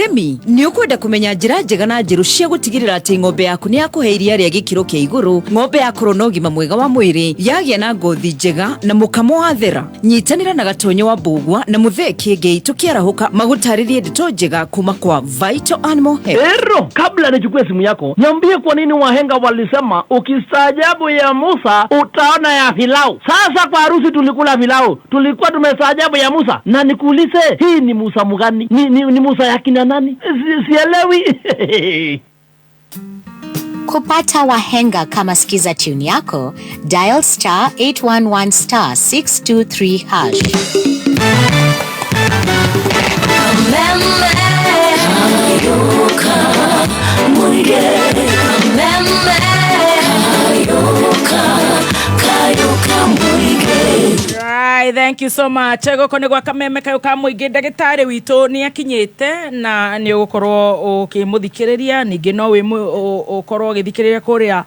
Mũrĩmi, nĩ ũkwenda kũmenya njĩra njega na njerũ cia gũtigĩrĩra atĩ ng'ombe yaku nĩ yakũhe iria rĩa gĩkĩro kĩa igũrũ, ng'ombe yakorwo na ũgima mwega wa mwĩrĩ, yagĩa na ngothi njega na mũkamo wathera? Nyitanĩra na Gatonyo wa Mbũgua na Mũthee Kĩengei tũkĩarahũka magũtarĩrie ndeto njega kuma kwa Vital Animal Health. Ero, kabla nichukue simu yako, niambie kwa nini wahenga walisema ukistaajabu ya Musa utaona ya Filau. Sasa kwa harusi tulikula filau, tulikuwa tumestaajabu ya Musa. Na nikuulize, hii ni Musa mgani? Ni Musa ya kina nani? Sielewi. Kupata wahenga kama skiza tune yako, dial star 811 star 623 hash. Right, thank you so much. Gũkũ nĩ gwa Kameme kayũ ka mũingĩ. Ndagĩtarĩ witũ nĩ akinyĩte na nĩ ũgũkorwo ũkĩmũthikĩrĩria. Ningĩ no ũkorwo ũgĩthikĩrĩria kũrĩa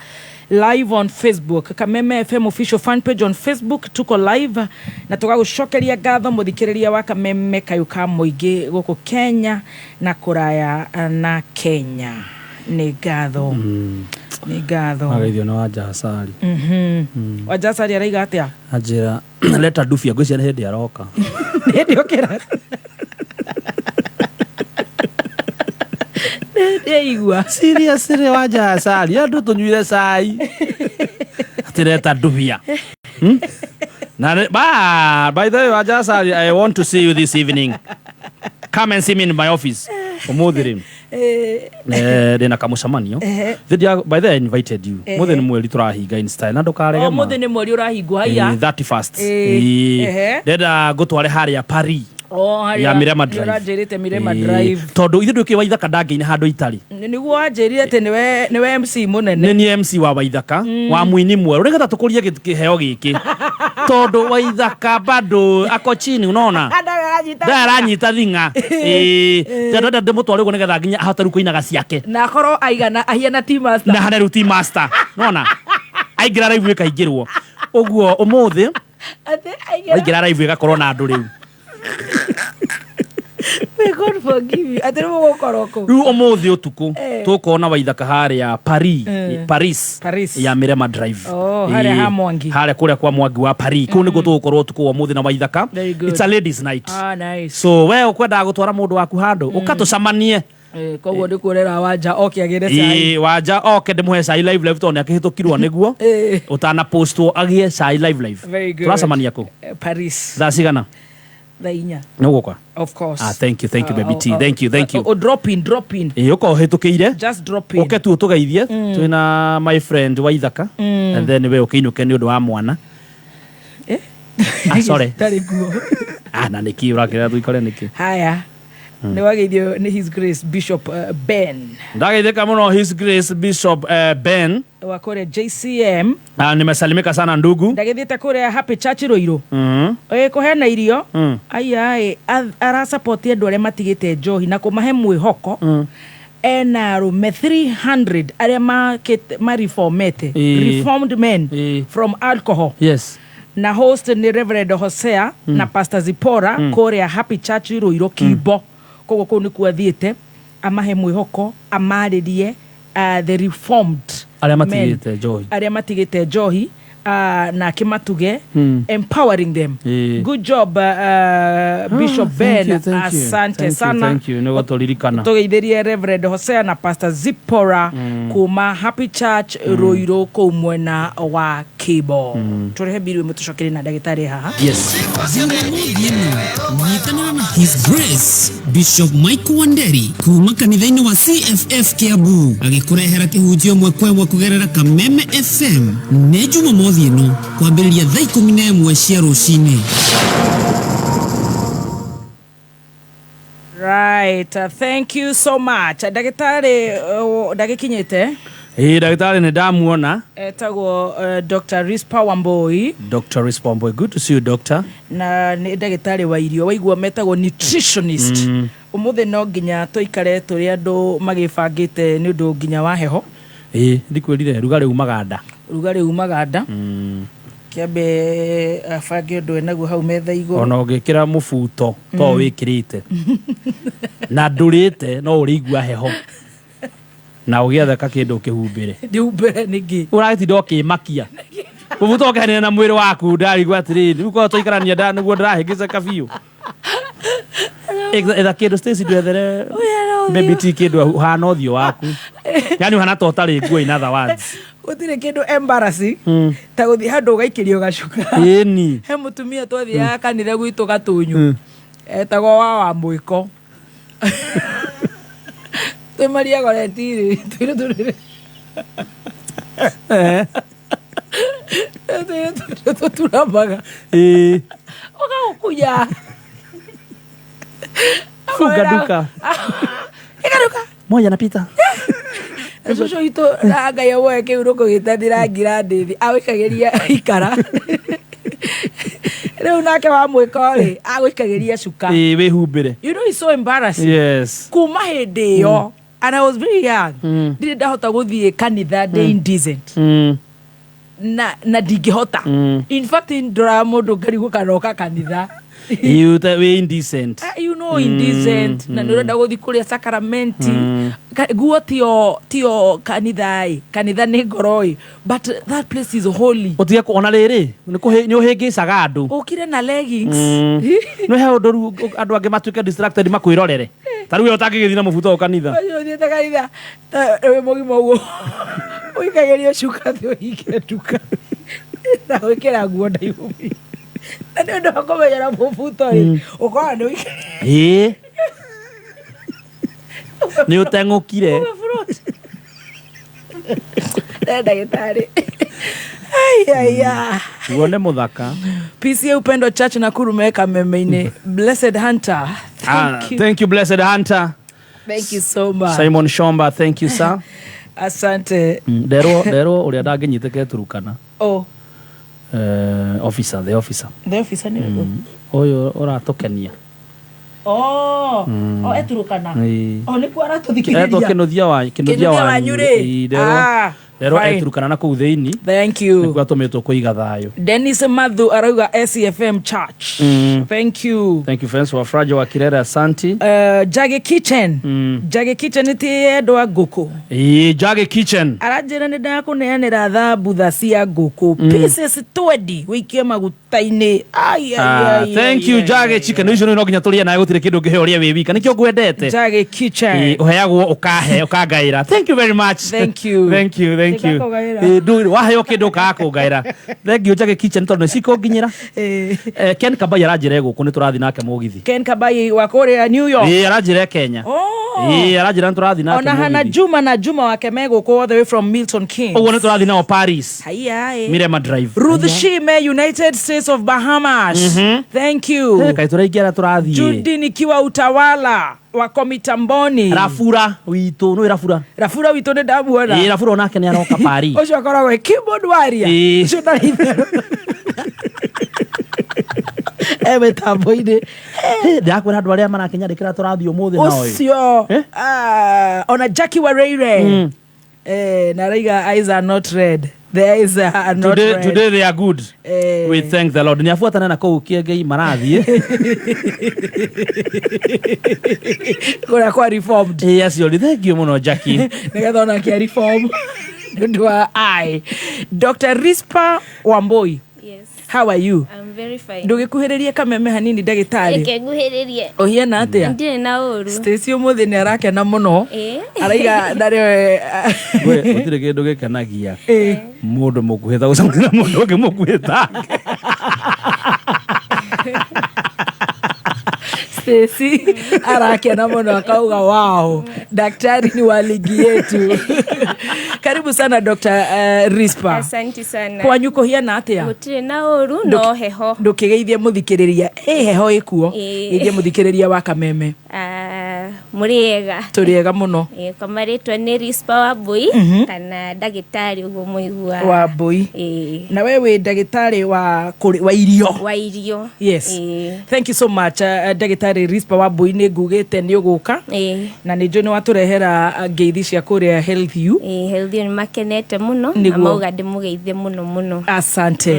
live on Facebook, Kameme FM official fan page on Facebook, tuko live na tũgagũcokeria ngatho mũthikĩrĩria wa Kameme kayũ ka mũingĩ gũkũ Kenya na kũraya na Kenya. Nĩ ngatho, nĩ ngatho. Magaithio nĩ Wanja Asari. Wanja Asari araiga atĩa? Anjĩra leta ndubia, ngwĩciria nĩ hĩndĩ aroka. Nĩ okĩra ndĩigua. Seriously, Wanja Asari, andũ tũnyuire cai atĩ leta ndubia. Na ba, by the way, Wanja Asari, I want to see you this evening. Come and see me in my office ũmũthĩ rĩ. Ndĩna kamũcemanio. By the way, I invited you. Mũthĩ nĩ mweri tũrahinga in style na ndũkarege ma. Ũmũthĩ nĩ mweri ũrahingwo haiya. 31st. Ndĩrenda ngũtware harĩa Paris O, harĩa ya Mirema Drive. Nĩũranjĩrĩte Mirema Drive. Tondũ ithuĩ ndũkĩ Waithaka ndangĩina handũ itarĩ. Nĩguo wanjĩrire atĩ nĩwe MC mũnene. Nĩ niĩ MC wa Waithaka wa mũini mwerũ nĩgetha tũkũrie kĩheo gĩkĩ tondũ Waithaka bado ako chini, unaona? Ndaranyita thing'a. Ndĩrenda ndĩmũtware ũguo nĩgetha nginya ahote rĩu kũinaga ciake. Na akorwo aigana ahiana team master. Na hana rĩu team master, nona aingĩra live ĩkaingĩrwo ũguo ũmũthĩ. Atĩ aingĩra Aingĩra live ĩgakorwo na andũ rĩu. May God forgive you. Atĩ rĩu ũgũkorwo kũ? Rĩu ũmũthĩ ũtukũ tũkona Waithaka harĩa Paris, Paris, Paris. ya Mirema Drive. Oh, harĩa ha Mwangi. Harĩa kũrĩa kwa Mwangi wa Paris, kũu nĩkuo tũgũkorwo ũtukũ wa ũmũthĩ na Waithaka. Very good. It's a ladies night. Ah, nice. So we ũkwendaga gũtwara mũndũ waku handũ, ũkatũcamanie. Koguo nĩ kuorera Wanja oke agĩre cai. Ĩĩ, Wanja oke ndĩmũhe cai live live tondũ nĩ akĩhĩtũkirwo nĩguo ũtana postwo agĩe cai live live. Very good. Tũracemania kũ? Paris. Thaa cigana? Thaa 4. Nĩ ũgũka? Of course. Ah, thank you, thank you, baby T. Thank you, thank you. Oh, drop in, drop in. Ĩĩ, ũkorwo ũhĩtũkĩire. Just drop in. Ũke tu ũtũgeithie twĩna my friend Waithaka and then we ũkĩinũke nĩ ũndũ wa mwana. Ah, sorry. Ndarĩ nguo. Ah, na nĩkĩ ũrakĩrera tũikare nĩkĩ? Haya. Nĩ wageithio nĩ His Grace Bishop Ben. Ndageithĩka mũno His Grace Bishop Ben. Wa kũrĩa JCM. Ah, nimesalimika sana ndugu. Ndagĩthiĩte kũrĩa Happy Church Rũirũ. Ĩ kũheana irio. Aya ĩ arasupport andũ arĩa matigĩte njohi na kũmahe mwĩhoko. Ena arũme 300 arĩa makĩte mareformete, reformed men from alcohol. Na host nĩ Reverend Hosea na Pastor Zipora kũrĩa Happy Church Rũirũ Kimbo. Koguo kũu nĩkuo athiĩte amahe mwĩhoko, amarĩrie the reformed Arĩa men, matigĩte njohi. Arĩa matigĩte njohi, na akĩmatuge, empowering them. Good job, Bishop Thank Ben. you, thank you. Asante Thank you, sana. thank you. Nĩ gũtũririkana. Tũgeithĩrie Reverend Hosea na Pastor Zipora kuma Happy Church Rũirũ kũu mwena wa Kibo. Tũrehe mbiru ĩmwe tũcokerie na ndagĩtarĩ haha. Yes. Jumamothi ĩno nyitanĩra na His Grace Bishop Michael Wanderi kuma kanitha-inĩ wa CFF Kiambu agĩkũrehera kĩhunjio ĩmwe kwa ĩmwe kũgerera Kameme FM. Nĩ Jumamothi ĩno kwambĩrĩria thaa 11 cia rũcinĩ. Right, thank you so much. Ndagĩtarĩ ndagĩkinyĩte. Ĩĩ, ndagĩtarĩ nĩ ndamuona. Etagwo Dr. Rispa Wambui. Dr. Rispa Wambui, good to see you, doctor. Na nĩ ndagĩtarĩ wa irio, waigua metagwo nutritionist. Ũmũthĩ no nginya tũikare tũrĩ andũ magĩbangĩte nĩ ũndũ nginya wa heho. Ĩĩ, ndikwĩrire rugarĩ umaga nda. Rugarĩ umaga nda. Kĩambe abange ũndũ enaguo hau metha igũrũ. Ona ũngĩkĩra mũbuto to wĩkĩrĩte na ndũrĩte no ũrĩigua heho na ũgĩetha kĩndũ ũkĩhumbĩre. Ndiumbĩre nĩkĩ? Ũragĩtinda ũkĩmakia mũbuto ũkehanĩra na mwĩrĩ waku. Ndarigwo atĩrĩrĩ, rĩu korwo twaikarania nĩguo ndĩrahĩngĩceka biũ. Etha kĩndũ, Stacy, ndwethere baby ti kĩndũ ũhana ũthiũ waku, yani ũhana ta ũtarĩ nguo, in other words. Gũtirĩ kĩndũ embarrassing ta gũthiĩ handũ ũgaikĩrio gacuka. Ĩni. He mũtumia twathiaga kanitha gwitũ Gatũnyũ etagwo wa mwĩko twĩ Maria Goretti-rĩ, twĩrĩ tũrĩrĩ twĩrĩ tũturamaga. Ũgagũkunya. Funga duka. Ikaruka. Moja napita. Cũcũ witũ na Ngai amwoe kĩhurũko gĩtathira ngirandĩthi agũikagĩria ikara rĩu nake wa mwĩko rĩ agũikagĩria cuka. Ĩĩ, wĩhumbĩre. You know it's so embarrassing. Yes. Kuma hĩndĩ ĩyo, and I was very young, ndirĩ ndahota gũthiĩ kanitha ndĩ indecent. Na ndingĩhota. In fact, ndoraga mũndũ ngarigwo kana oka kanitha. You wĩ indecent. Ah, you know, indecent, na nĩ ũrenda gũthiĩ kũrĩa sacramenti. Nguo tio kanitha ĩ, kanitha nĩ ngoro ĩ, but that place is holy. Ũtige ona rĩrĩ nĩ ũhĩngĩcaga andũ. Ũkire na leggings. Nĩ he ũndũ rĩu andũ angĩ matuĩke distracted makwĩrorere, ta rĩu we ũtangĩgĩthiĩ na mũbuto ũyũ kanitha. Ũcio ũthiĩte kanitha ta wĩ mũgima ũguo ũikagĩrio cuka thĩ ũhinge nduka na gwĩkĩra nguo ndaihu biũ. Na nĩ ũndũ wa kũmenyera mũbuto ĩ, ũkoragwo nĩ Ĩĩ, nĩ ũteng'ũkire. Nĩ ndagĩtarĩ. Ai, ai, ai. Guo nĩ mũthaka. PCA Upendo Church Nakuru me Kameme-inĩ. Blessed Hunter, Ah, thank you. Thank you, Blessed Hunter. Thank you so much. Simon Shomba, thank you, sir. Asante. Nderwo ũrĩa ndangĩnyitĩke Turukana. Oh. Officer, the officer. The officer nĩ ũrĩkũ? Ũyũ ũratũkenia. Oh, eturukana. Ĩĩ. Oh, nĩkuo Etwo aratũthikĩrĩria. Kĩnuthia wa Kĩnuthia. Kĩnuthia Wanyu. Wanyu rĩ. Ĩĩ, nderwo Ah, nderwo fine. eturukana na kũu thĩinĩ. Thank you. Nĩkuo atũmĩtwo kũiga thayũ. Dennis Madhu arauga SCFM Church. Thank you. Thank you, friends wa Frajo wa Kirere, asanti. Jage Kitchen. Jage Kitchen nĩ ti endwa ngũkũ. Ĩĩ, Jage Kitchen. Aranjĩra nĩ ndakũneanĩra thambutha cia ngũkũ pieces 20 wĩikie maguta-inĩ. Ai, ai, Ah, ai, thank ai, you ai, Jage ai, Chicken. Icio no nginya tũrĩe nawe, gũtirĩ kĩndũ ũngĩheo ũrĩe wĩ wika, nĩkĩo ngwendete. Jage Kitchen. Ĩĩ, ũheagwo ũkahe ũkangaĩra. Thank you very much. Thank you. Thank you, thank you. Ndĩgakũgaĩra. Ĩĩ, waheo kĩndũ ũkaga kũngaĩra. Thank you, Jage Kitchen, tondũ nĩcikũnginyĩra. Ken Kabai aranjĩra e gũkũ, nĩ tũrathiĩ nake mũgithi. Ken Kabai wa kũrĩa New York. Ĩĩ, aranjĩra e Kenya. Oh. Ĩĩ, aranjĩra nĩ tũrathiĩ nake Ona Hana mũgithi. Juma na Juma wake me gũkũ all the way from Milton Keynes. Ũguo nĩ tũrathiĩ nao Paris. Haiya, ĩ. Mirema Drive. Ruth Shime, United States of Bahamas. Thank you. Kaĩ tũraingĩ arĩa tũrathiĩ. Judy nikiwa Utawala wako mitamboni. Rafura witũ, nĩ Rafura? Rafura witũ nĩ ndamuona. Ĩĩ, Rafura onake nĩ aroka Paris. Ũcio akoragwo e keyboard warrior. Ĩĩ. Ũcio ndarĩ itherũ. E mĩtambo-inĩ. Ndĩrakwĩra andũ arĩa marakĩnyandĩkĩra tũrathiĩ ũmũthĩ nao ĩ. Ũcio. Eh? Ah, ona Jackie Wareire. Na araiga eyes are not red. The eyes are not Today, red. today they are good. We thank the Lord. Nĩ abuatana na kũu kĩengei marathiĩ. Kũrĩa kwa Reformed. Ĩĩ, acio nĩ thank you mũno, Jackie. Nĩgetha ona kĩa reform nĩ ũndũ wa ai Dr. Rispa Wamboi. Yes. How are you? I'm very fine. Ndũgĩkuhĩrĩrie kameme hanini, ndagĩtarĩ. Reke nguhĩrĩrie. Ũhiana atĩa? Ndirĩ na ũru. Stacy ũmũthĩ nĩ arakena mũno. Ĩĩ. Araiga ndarĩ. We, gũtirĩ kĩndũ gĩkenagia mũndũ mũkuhĩ ta gũcemania na mũndũ ũngĩ mũkuhĩ take. Stacy arakena mũno akauga, "Wow, daktari ni wa ligi yetu." Karibu sana, Dr. Rispa. Asante sana. Kwanyu kũhiana atĩa? Gũtirĩ na ũru no heho. Ndũkĩgeithie mũthikĩrĩria. Ĩ heho ĩkuo. Ĩĩ. Geithie mũthikĩrĩria wa kameme. Ah, Mũrĩega. Tũrĩega mũno. Ĩĩ, kwa marĩtwa nĩ Rispa Wambui kana ndagĩtarĩ ũguo mũigua. Wambui. Ĩĩ. Na we wĩ ndagĩtarĩ wa wa irio. Wa irio. Yes. Ĩĩ. Thank you so much, ndagĩtarĩ Rispa Wambui, nĩ ngugĩte nĩ ũgũka. Ĩĩ. Na nĩ njũĩ nĩ watũrehera ngeithi cia kũrĩa Health U. Ĩĩ, Health U nĩ makenete mũno na Nĩguo. mauga ndĩmũgeithie mũno mũno. Asante.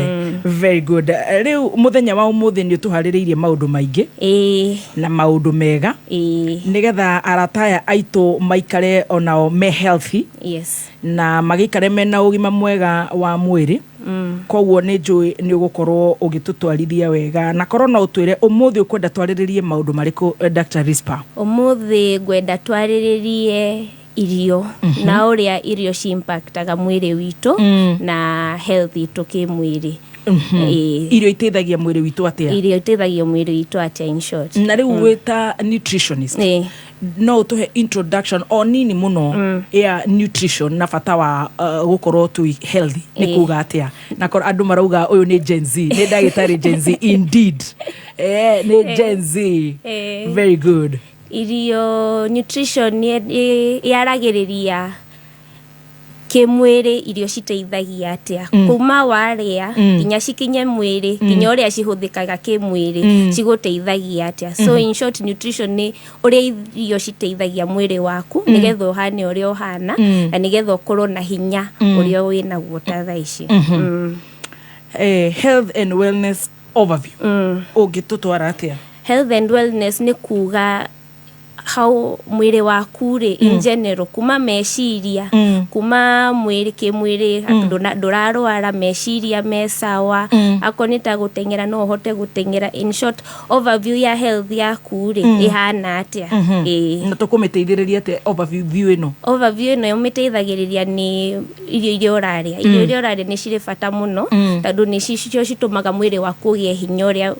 Very good. Rĩu mũthenya wa ũmũthĩ nĩ ũtũharĩrĩirie maũndũ maingĩ Ĩĩ. na maũndũ mega Ĩĩ. nĩgetha arata aya aitũ maikare onao me healthy Yes. na magĩikare mena ũgima mwega wa mwĩrĩ. Koguo nĩ njũĩ nĩ ũgũkorwo ũgĩtũtwarithia wega, na korwo no ũtwĩre ũmũthĩ ũkwenda twarĩrĩrie maũndũ marĩkũ, Dr. Rispa? Ũmũthĩ ngwenda twarĩrĩrie irio na ũrĩa irio ciimpactaga mwĩrĩ witũ na health itũ kĩmwĩrĩ. Ĩĩ. Irio iteithagia mwĩrĩ witũ atĩa? Irio iteithagia mwĩrĩ witũ atĩa, in short. Na rĩu wĩ ta nutritionist, Ĩĩ. no ũtũhe introduction o nini mũno ya nutrition na bata wa gũkorwo twĩ healthy nĩ kuga atĩa? Na korwo andũ marauga ũyũ nĩ Gen Z, nĩ ndagĩtarĩ Gen Z indeed. Nĩ Gen Z. Very good. Irio, nutrition yaragĩrĩria kĩmwĩrĩ irio citeithagia atĩa kuma warĩa nginya cikinye mwĩrĩ, nginya ũrĩa cihũthĩkaga kĩmwĩrĩ, cigũteithagia atĩa. So in short, nutrition nĩ ũrĩa irio citeithagia mwĩrĩ waku nĩgetha ũhane ũrĩa ũhana na nĩgetha ũkorwo na hinya ũrĩa wĩnaguo ta thaa ici. Health and wellness overview ũngĩtũtwara atĩa? Health and wellness nĩ kuga how mwĩrĩ waku rĩ, in general, kuma meciria, kuma mwĩrĩ, kĩmwĩrĩ ndũrarwara, meciria me sawa, akorwo nĩ ta gũteng'era no ũhote gũteng'era. In short, overview ya health yaku rĩ, ĩhana atĩa. Ĩĩ. Na tũkũmĩteithĩrĩria atĩa overview view ĩno? Overview ĩno ĩmĩteithagĩrĩria nĩ irio iria ũrarĩa. Irio iria ũrarĩa nĩ cirĩ bata mũno tondũ nĩ cio citũmaga mwĩrĩ waku ũgĩe hinya ũrĩa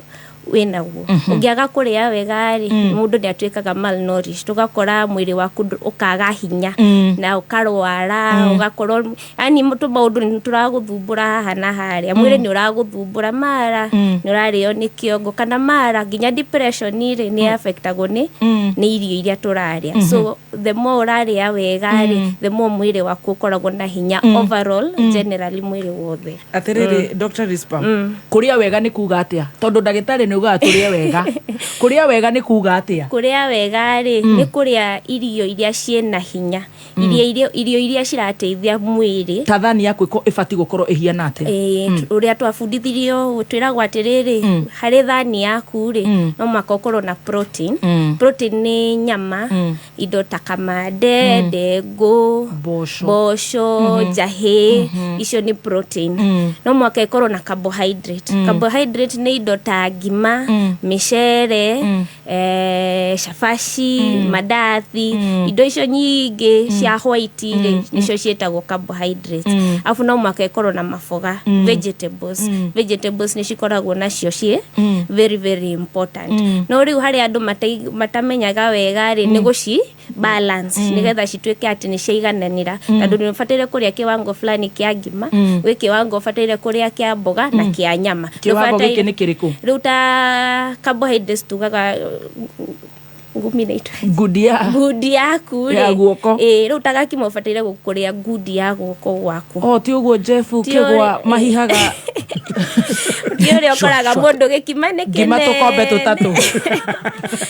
wĩnaguo. Ũngĩaga kũrĩa wega rĩ, mũndũ nĩ atuĩkaga malnourished, ũgakora mwĩrĩ waku ũkaga hinya na ũkarwara, ũgakorwo yani tũmaũndũ nĩ tũragũthumbũra haha na harĩa, mwĩrĩ nĩ ũragũthumbũra, mara nĩ ũrarĩo nĩ kĩongo, kana mara nginya depression rĩ, nĩ affectagwo nĩ irio iria tũrarĩa. So the more ũrarĩa wega rĩ, the more mwĩrĩ waku ũkoragwo na hinya overall, generally mwĩrĩ wothe. Atĩrĩrĩ, Dr. Rispa, kũrĩa wega nĩ kuga atĩa? Tondũ ndagĩtarĩ nĩ ugaga tũrĩe wega. Kũrĩa wega nĩ kuga atĩa? Kũrĩa wega rĩ, nĩ kũrĩa irio iria ciĩna hinya, irio iria cirateithia mwĩrĩ. Ta thani yaku ĩbatiĩ gũkorwo ĩhiana atĩa? Ĩĩ, ũrĩa twabundithirio, twĩragwo atĩrĩrĩ, harĩ thani yaku rĩ, no mũhaka ũkorwo na protein. Protein nĩ nyama, indo ta kamande, ndengũ, Mboco. Mboco, njahĩ, icio nĩ protein. No mũhaka ĩkorwo na carbohydrate. Carbohydrate nĩ indo ta ngima, mĩcere, cabaci, mandathi, indo icio nyingĩ cia white rĩ, nĩcio ciĩtagwo carbohydrate. Alafu no mũhaka ĩkorwo na maboga, vegetables. Vegetables nĩ cikoragwo nacio ciĩ very very important. No rĩu harĩa andũ matamenyaga wega rĩ, nĩ gũci balance nĩgetha cituĩke atĩ nĩ ciaigananĩra, tondũ nĩ ũbataire kũrĩa kĩwango fulani kĩa ngima, gwĩ kĩwango ũbataire kũrĩa kĩa mboga na kĩa nyama. Kĩwango Ndũbataire- gĩkĩ nĩ kĩrĩkũ? Rĩu ta carbohydrates tugaga ngumi na itũ Ngundi ya ngundi yaku rĩ. Ya guoko. Ĩĩ, rĩu ta gakima ũbataire kũrĩa ngundi ya guoko gwaku. O ti ũguo Jeff Ti kĩgwa ũrĩa- mahihaga. Ti ũrĩa ũkoraga mũndũ gĩkima nĩ Ngima kĩnene. tũkombe tũtatũ.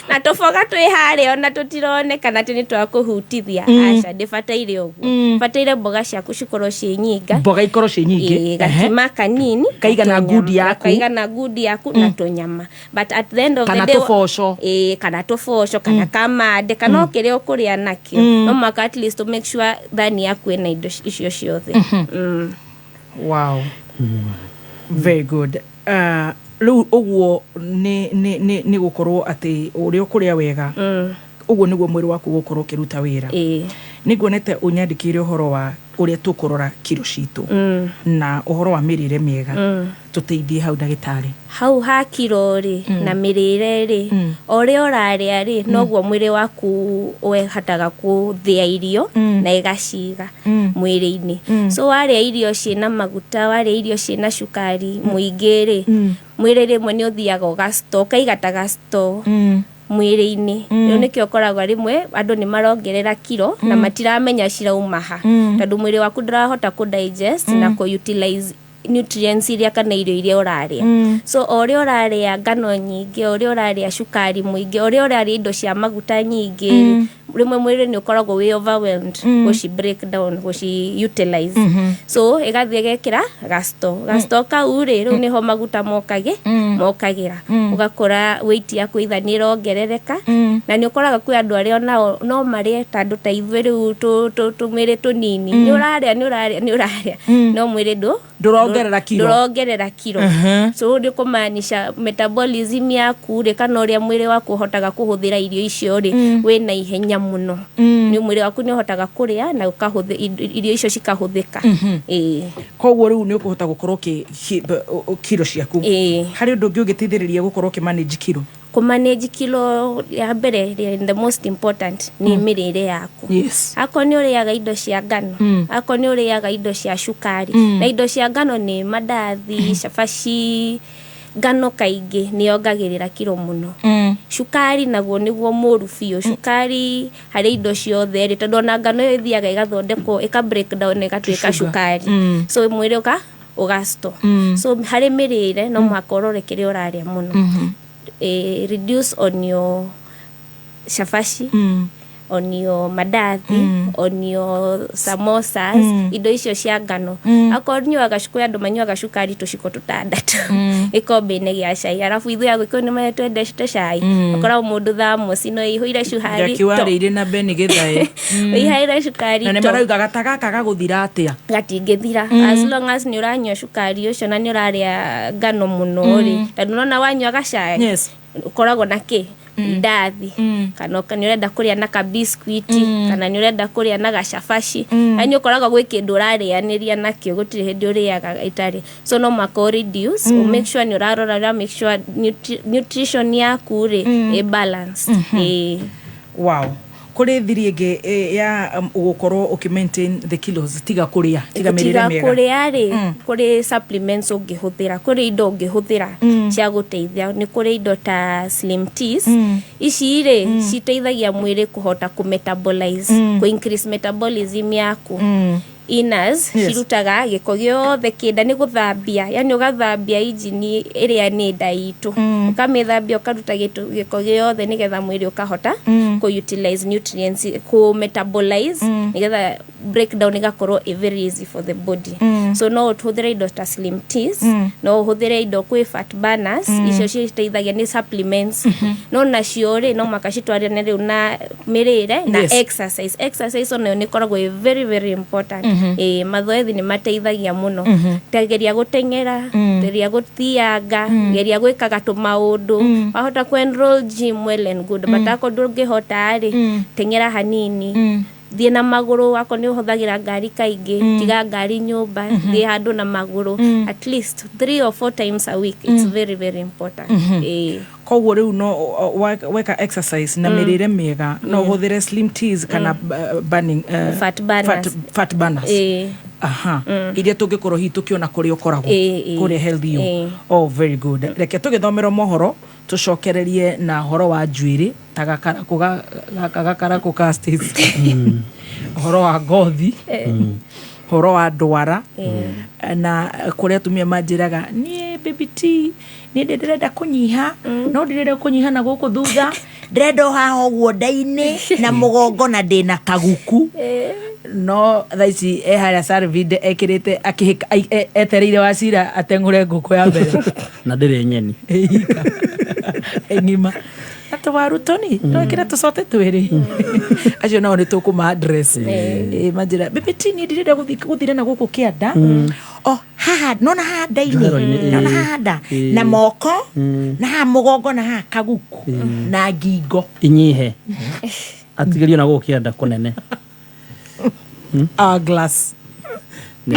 Na tũboga twĩ harĩa ona tũtironekana atĩ nĩ twakũhutithia. Aca, ndĩbataire ũguo. Bataire mboga ciaku cikorwo ciĩ nyinga. Mboga ikorwo ciĩ nyingĩ. Ĩĩ, gakima kanini Kaigana na tũnyama. ngundi yaku. Kaigana ngundi yaku na tũnyama, but at the end of Kana the day tũboco. Ĩĩ, kana tũboco, kana kamande, kana o kĩrĩa ũkũrĩa nakĩo, no mũhaka at least to make sure thani yaku ĩna indo icio ciothe. Wow, very good. Rĩu ũguo nĩ gũkorwo atĩ ũrĩa ũkũrĩa wega, ũguo nĩguo mwĩrĩ waku ũgũkorwo ũkĩruta wĩra. Nĩ nguonete ũnyandĩkĩire ũhoro wa ũrĩa tũkũrora kiro citũ na ũhoro wa mĩrĩre mĩega. Tũteithie hau, ndagĩtarĩ. Hau ha kiro rĩ na mĩrĩre rĩ, o ũrĩa ũrarĩa rĩ, noguo mwĩrĩ waku ũhotaga gũthĩa irio na ĩgaciga mwĩrĩ-inĩ. So warĩa irio ciĩna maguta, warĩa irio ciĩna cukari mũingĩ rĩ, mwĩrĩ rĩmwe nĩ ũthiaga ũgasto, ũkaiga ta gasto. Mwĩrĩ-inĩ rĩu nĩkĩo ũkoragwo rĩmwe andũ nĩ marongerera kiro na matiramenya cirauma ha, tondũ mwĩrĩ waku ndũrahota kũ digest na kũ utilize nutrients iria kana irio iria ũrarĩa. So o ũrĩa ũrarĩa ngano nyingĩ, o ũrĩa ũrarĩa cukari mũingĩ, o ũrĩa ũrarĩa indo cia maguta nyingĩ, rĩmwe mwĩrĩ nĩ ũkoragwo wĩ overwhelmed gũci break down, gũci utilize. So ĩgathiĩ ĩgekĩra gasto gasto kau rĩ, rĩu nĩho maguta mokagĩra, ũgakora weight yaku either nĩ ĩrongerereka. Na nĩ ũkoraga kwĩ andũ arĩa onao no marĩe, ta andũ ta ithuĩ rĩu tũmĩrĩ tũnini, nĩ ũrarĩa, nĩ ũrarĩa, nĩ ũrarĩa, no mwĩrĩ ndũ Ndũrongerera kiro. Ndũrongerera kiro. So nĩ kũmaanisha metabolism yaku rĩ, kana ũrĩa mwĩrĩ waku ũhotaga kũhũthĩra irio icio rĩ, wĩna ihenya mũno. Nĩ mwĩrĩ waku nĩ ũhotaga kũrĩa na irio icio cikahũthĩka, ĩĩ. Koguo rĩu nĩ ũkũhota gũkorwo kiro ciaku. Ĩĩ. Harĩ ũndũ ũngĩ ũngĩteithĩrĩria gũkorwo ũkĩmanage kiro? Kũmanage kilo ya mbere ĩrĩa the most important nĩ mĩrĩre yaku. Akorwo nĩ ũrĩaga indo cia ngano, akorwo nĩ ũrĩaga indo cia cukari, na indo cia ngano nĩ mandathi, cabaci, ngano kaingĩ nĩ yongagĩrĩra kiro mũno. Cukari naguo nĩguo mũru biũ. Cukari harĩ indo ciothe rĩ, tondũ ona ngano ĩyo ĩthiaga ĩgathondekwo, ĩka break down, ĩgatuĩka Sugar. cukari. So mwĩrĩ ũgasto. So harĩ mĩrĩre no mũhaka ũrore kĩrĩa ũrarĩa mũno. Reduce on your cabaci, on your mandathi, on your samosas, indo icio cia ngano. Akorwo nyuaga, kwĩ andũ manyuaga cukari tũciko tũtandatũ gĩkombe-inĩ gĩa cai, arabu ithuĩ Agĩkũyũ nĩ twendete cai, ũkoragwo mũndũ thamosi no ĩihũire cukari. Jackie warĩire na Beni Gĩthae. Ĩihũire cukari. Na nĩ to. Marauga gata gaka gagũthira atĩa? Gatingĩthira as long as nĩ ũranyua cukari ũcio na nĩ ũrarĩa ngano mũno rĩ, tondũ nona wanyua gacai ũkoragwo na kĩ indathi, kana nĩ ũrenda kũrĩa na kabiskuiti, kana nĩ ũrenda kũrĩa na gacabaci, yani ũkoraga gwĩ kĩndũ ũrarĩanĩria nakĩo, gũtirĩ hĩndĩ ũrĩaga ĩtarĩ. So no mũhaka ũ reduce, mm. make sure nĩ ũrarora, ũra make sure nutrition yaku rĩ ĩ balance, ĩ. Wow, kũrĩ thiri ĩngĩ ya gũkorwo ũkĩ maintain the kilos tiga kũrĩa, tiga mĩrĩre Tiga mĩega? Kũrĩa rĩ, kũrĩ supplements ũngĩhũthĩra, kũrĩ indo ũngĩhũthĩra cia gũteithia. Nĩ kũrĩ indo ta slim teas. Ici rĩ citeithagia mwĩrĩ kũhota kũ metabolize, kũ increase metabolism yaku. Inas cirutaga gĩko gĩothe kĩnda, nĩ gũthambia, yani ũgathambia injini ĩrĩa nĩ nda itũ, ũkamĩthambia, ũkaruta gĩko gĩothe, nĩgetha mwĩrĩ ũkahota kũ utilize nutrients, kũ metabolize, nĩgetha breakdown ĩgakorwo ĩ very easy for the body. So no ũhũthĩre indo ta slim teas, no ũhũthĩre indo, kwĩ fat burners, icio citeithagia, nĩ supplements, no nacio rĩ no mũhaka citwarane rĩu na mĩrĩre na exercise. Exercise onayo nĩ ĩkoragwo ĩ very very important. Ĩ, mathoethi nĩ mateithagia mũno. Geria gũteng'era, geria gũthianga, geria gwĩkaga tũmaũndũ. Wahota kũ enroll gym, well and good, but akorwo ndũngĩhota rĩ, teng'era hanini, thiĩ na magũrũ. Akorwo nĩ ũhũthagĩra ngari kaingĩ, tiga ngari nyũmba, thiĩ handũ na magũrũ at least 3 or 4 times a week. It's very very important. Ĩĩ. Koguo rĩu no weka exercise na mĩrĩre mĩega, no ũhũthĩre slim teas kana burning Fat burners. Fat burners. Ĩĩ. Aha, iria tũngĩkorwo hihi tũkĩona kũrĩa ũkoragwo, Ĩĩ, ĩĩ. kũrĩa Health U. Ĩĩ. Oh, very good. Reke tũgĩthomerwo mohoro, tũcokererie na horo wa njuĩrĩ ta gakarakũ gaka gakarakũ ka Stacy, ũhoro wa ngothi, ũhoro wa ndwara, na kũrĩa atumia manjĩraga niĩ, "Baby T, niĩ ndĩrenda kũnyiha, no ndĩrenda kũnyiha na gũkũ thutha, ndĩrenda o haha ũguo nda-inĩ na mũgongo na ndĩna kaguku." No thaa ici e harĩa Salvide ekĩrĩte akĩhĩka etereire Wacira ateng'ũre ngũkũ ya mbere. Na ndĩrĩ nyeni. Ĩika ng'ima na tũwaru tũni twekĩre tũcote twĩrĩ, acio nao nĩ tũkũma address. Manjĩra, "Baby T, niĩ ndirenda gũthira na gũkũ kĩanda, o haha nona haha nda-inĩ, Njohero-inĩ, nona ĩĩ. haha nda Ĩĩ. na moko na haha mũgongo na haha kaguku na ngingo." Inyihe, atigĩrio na gũkũ kĩanda kũnene. Hourglass. Nĩ.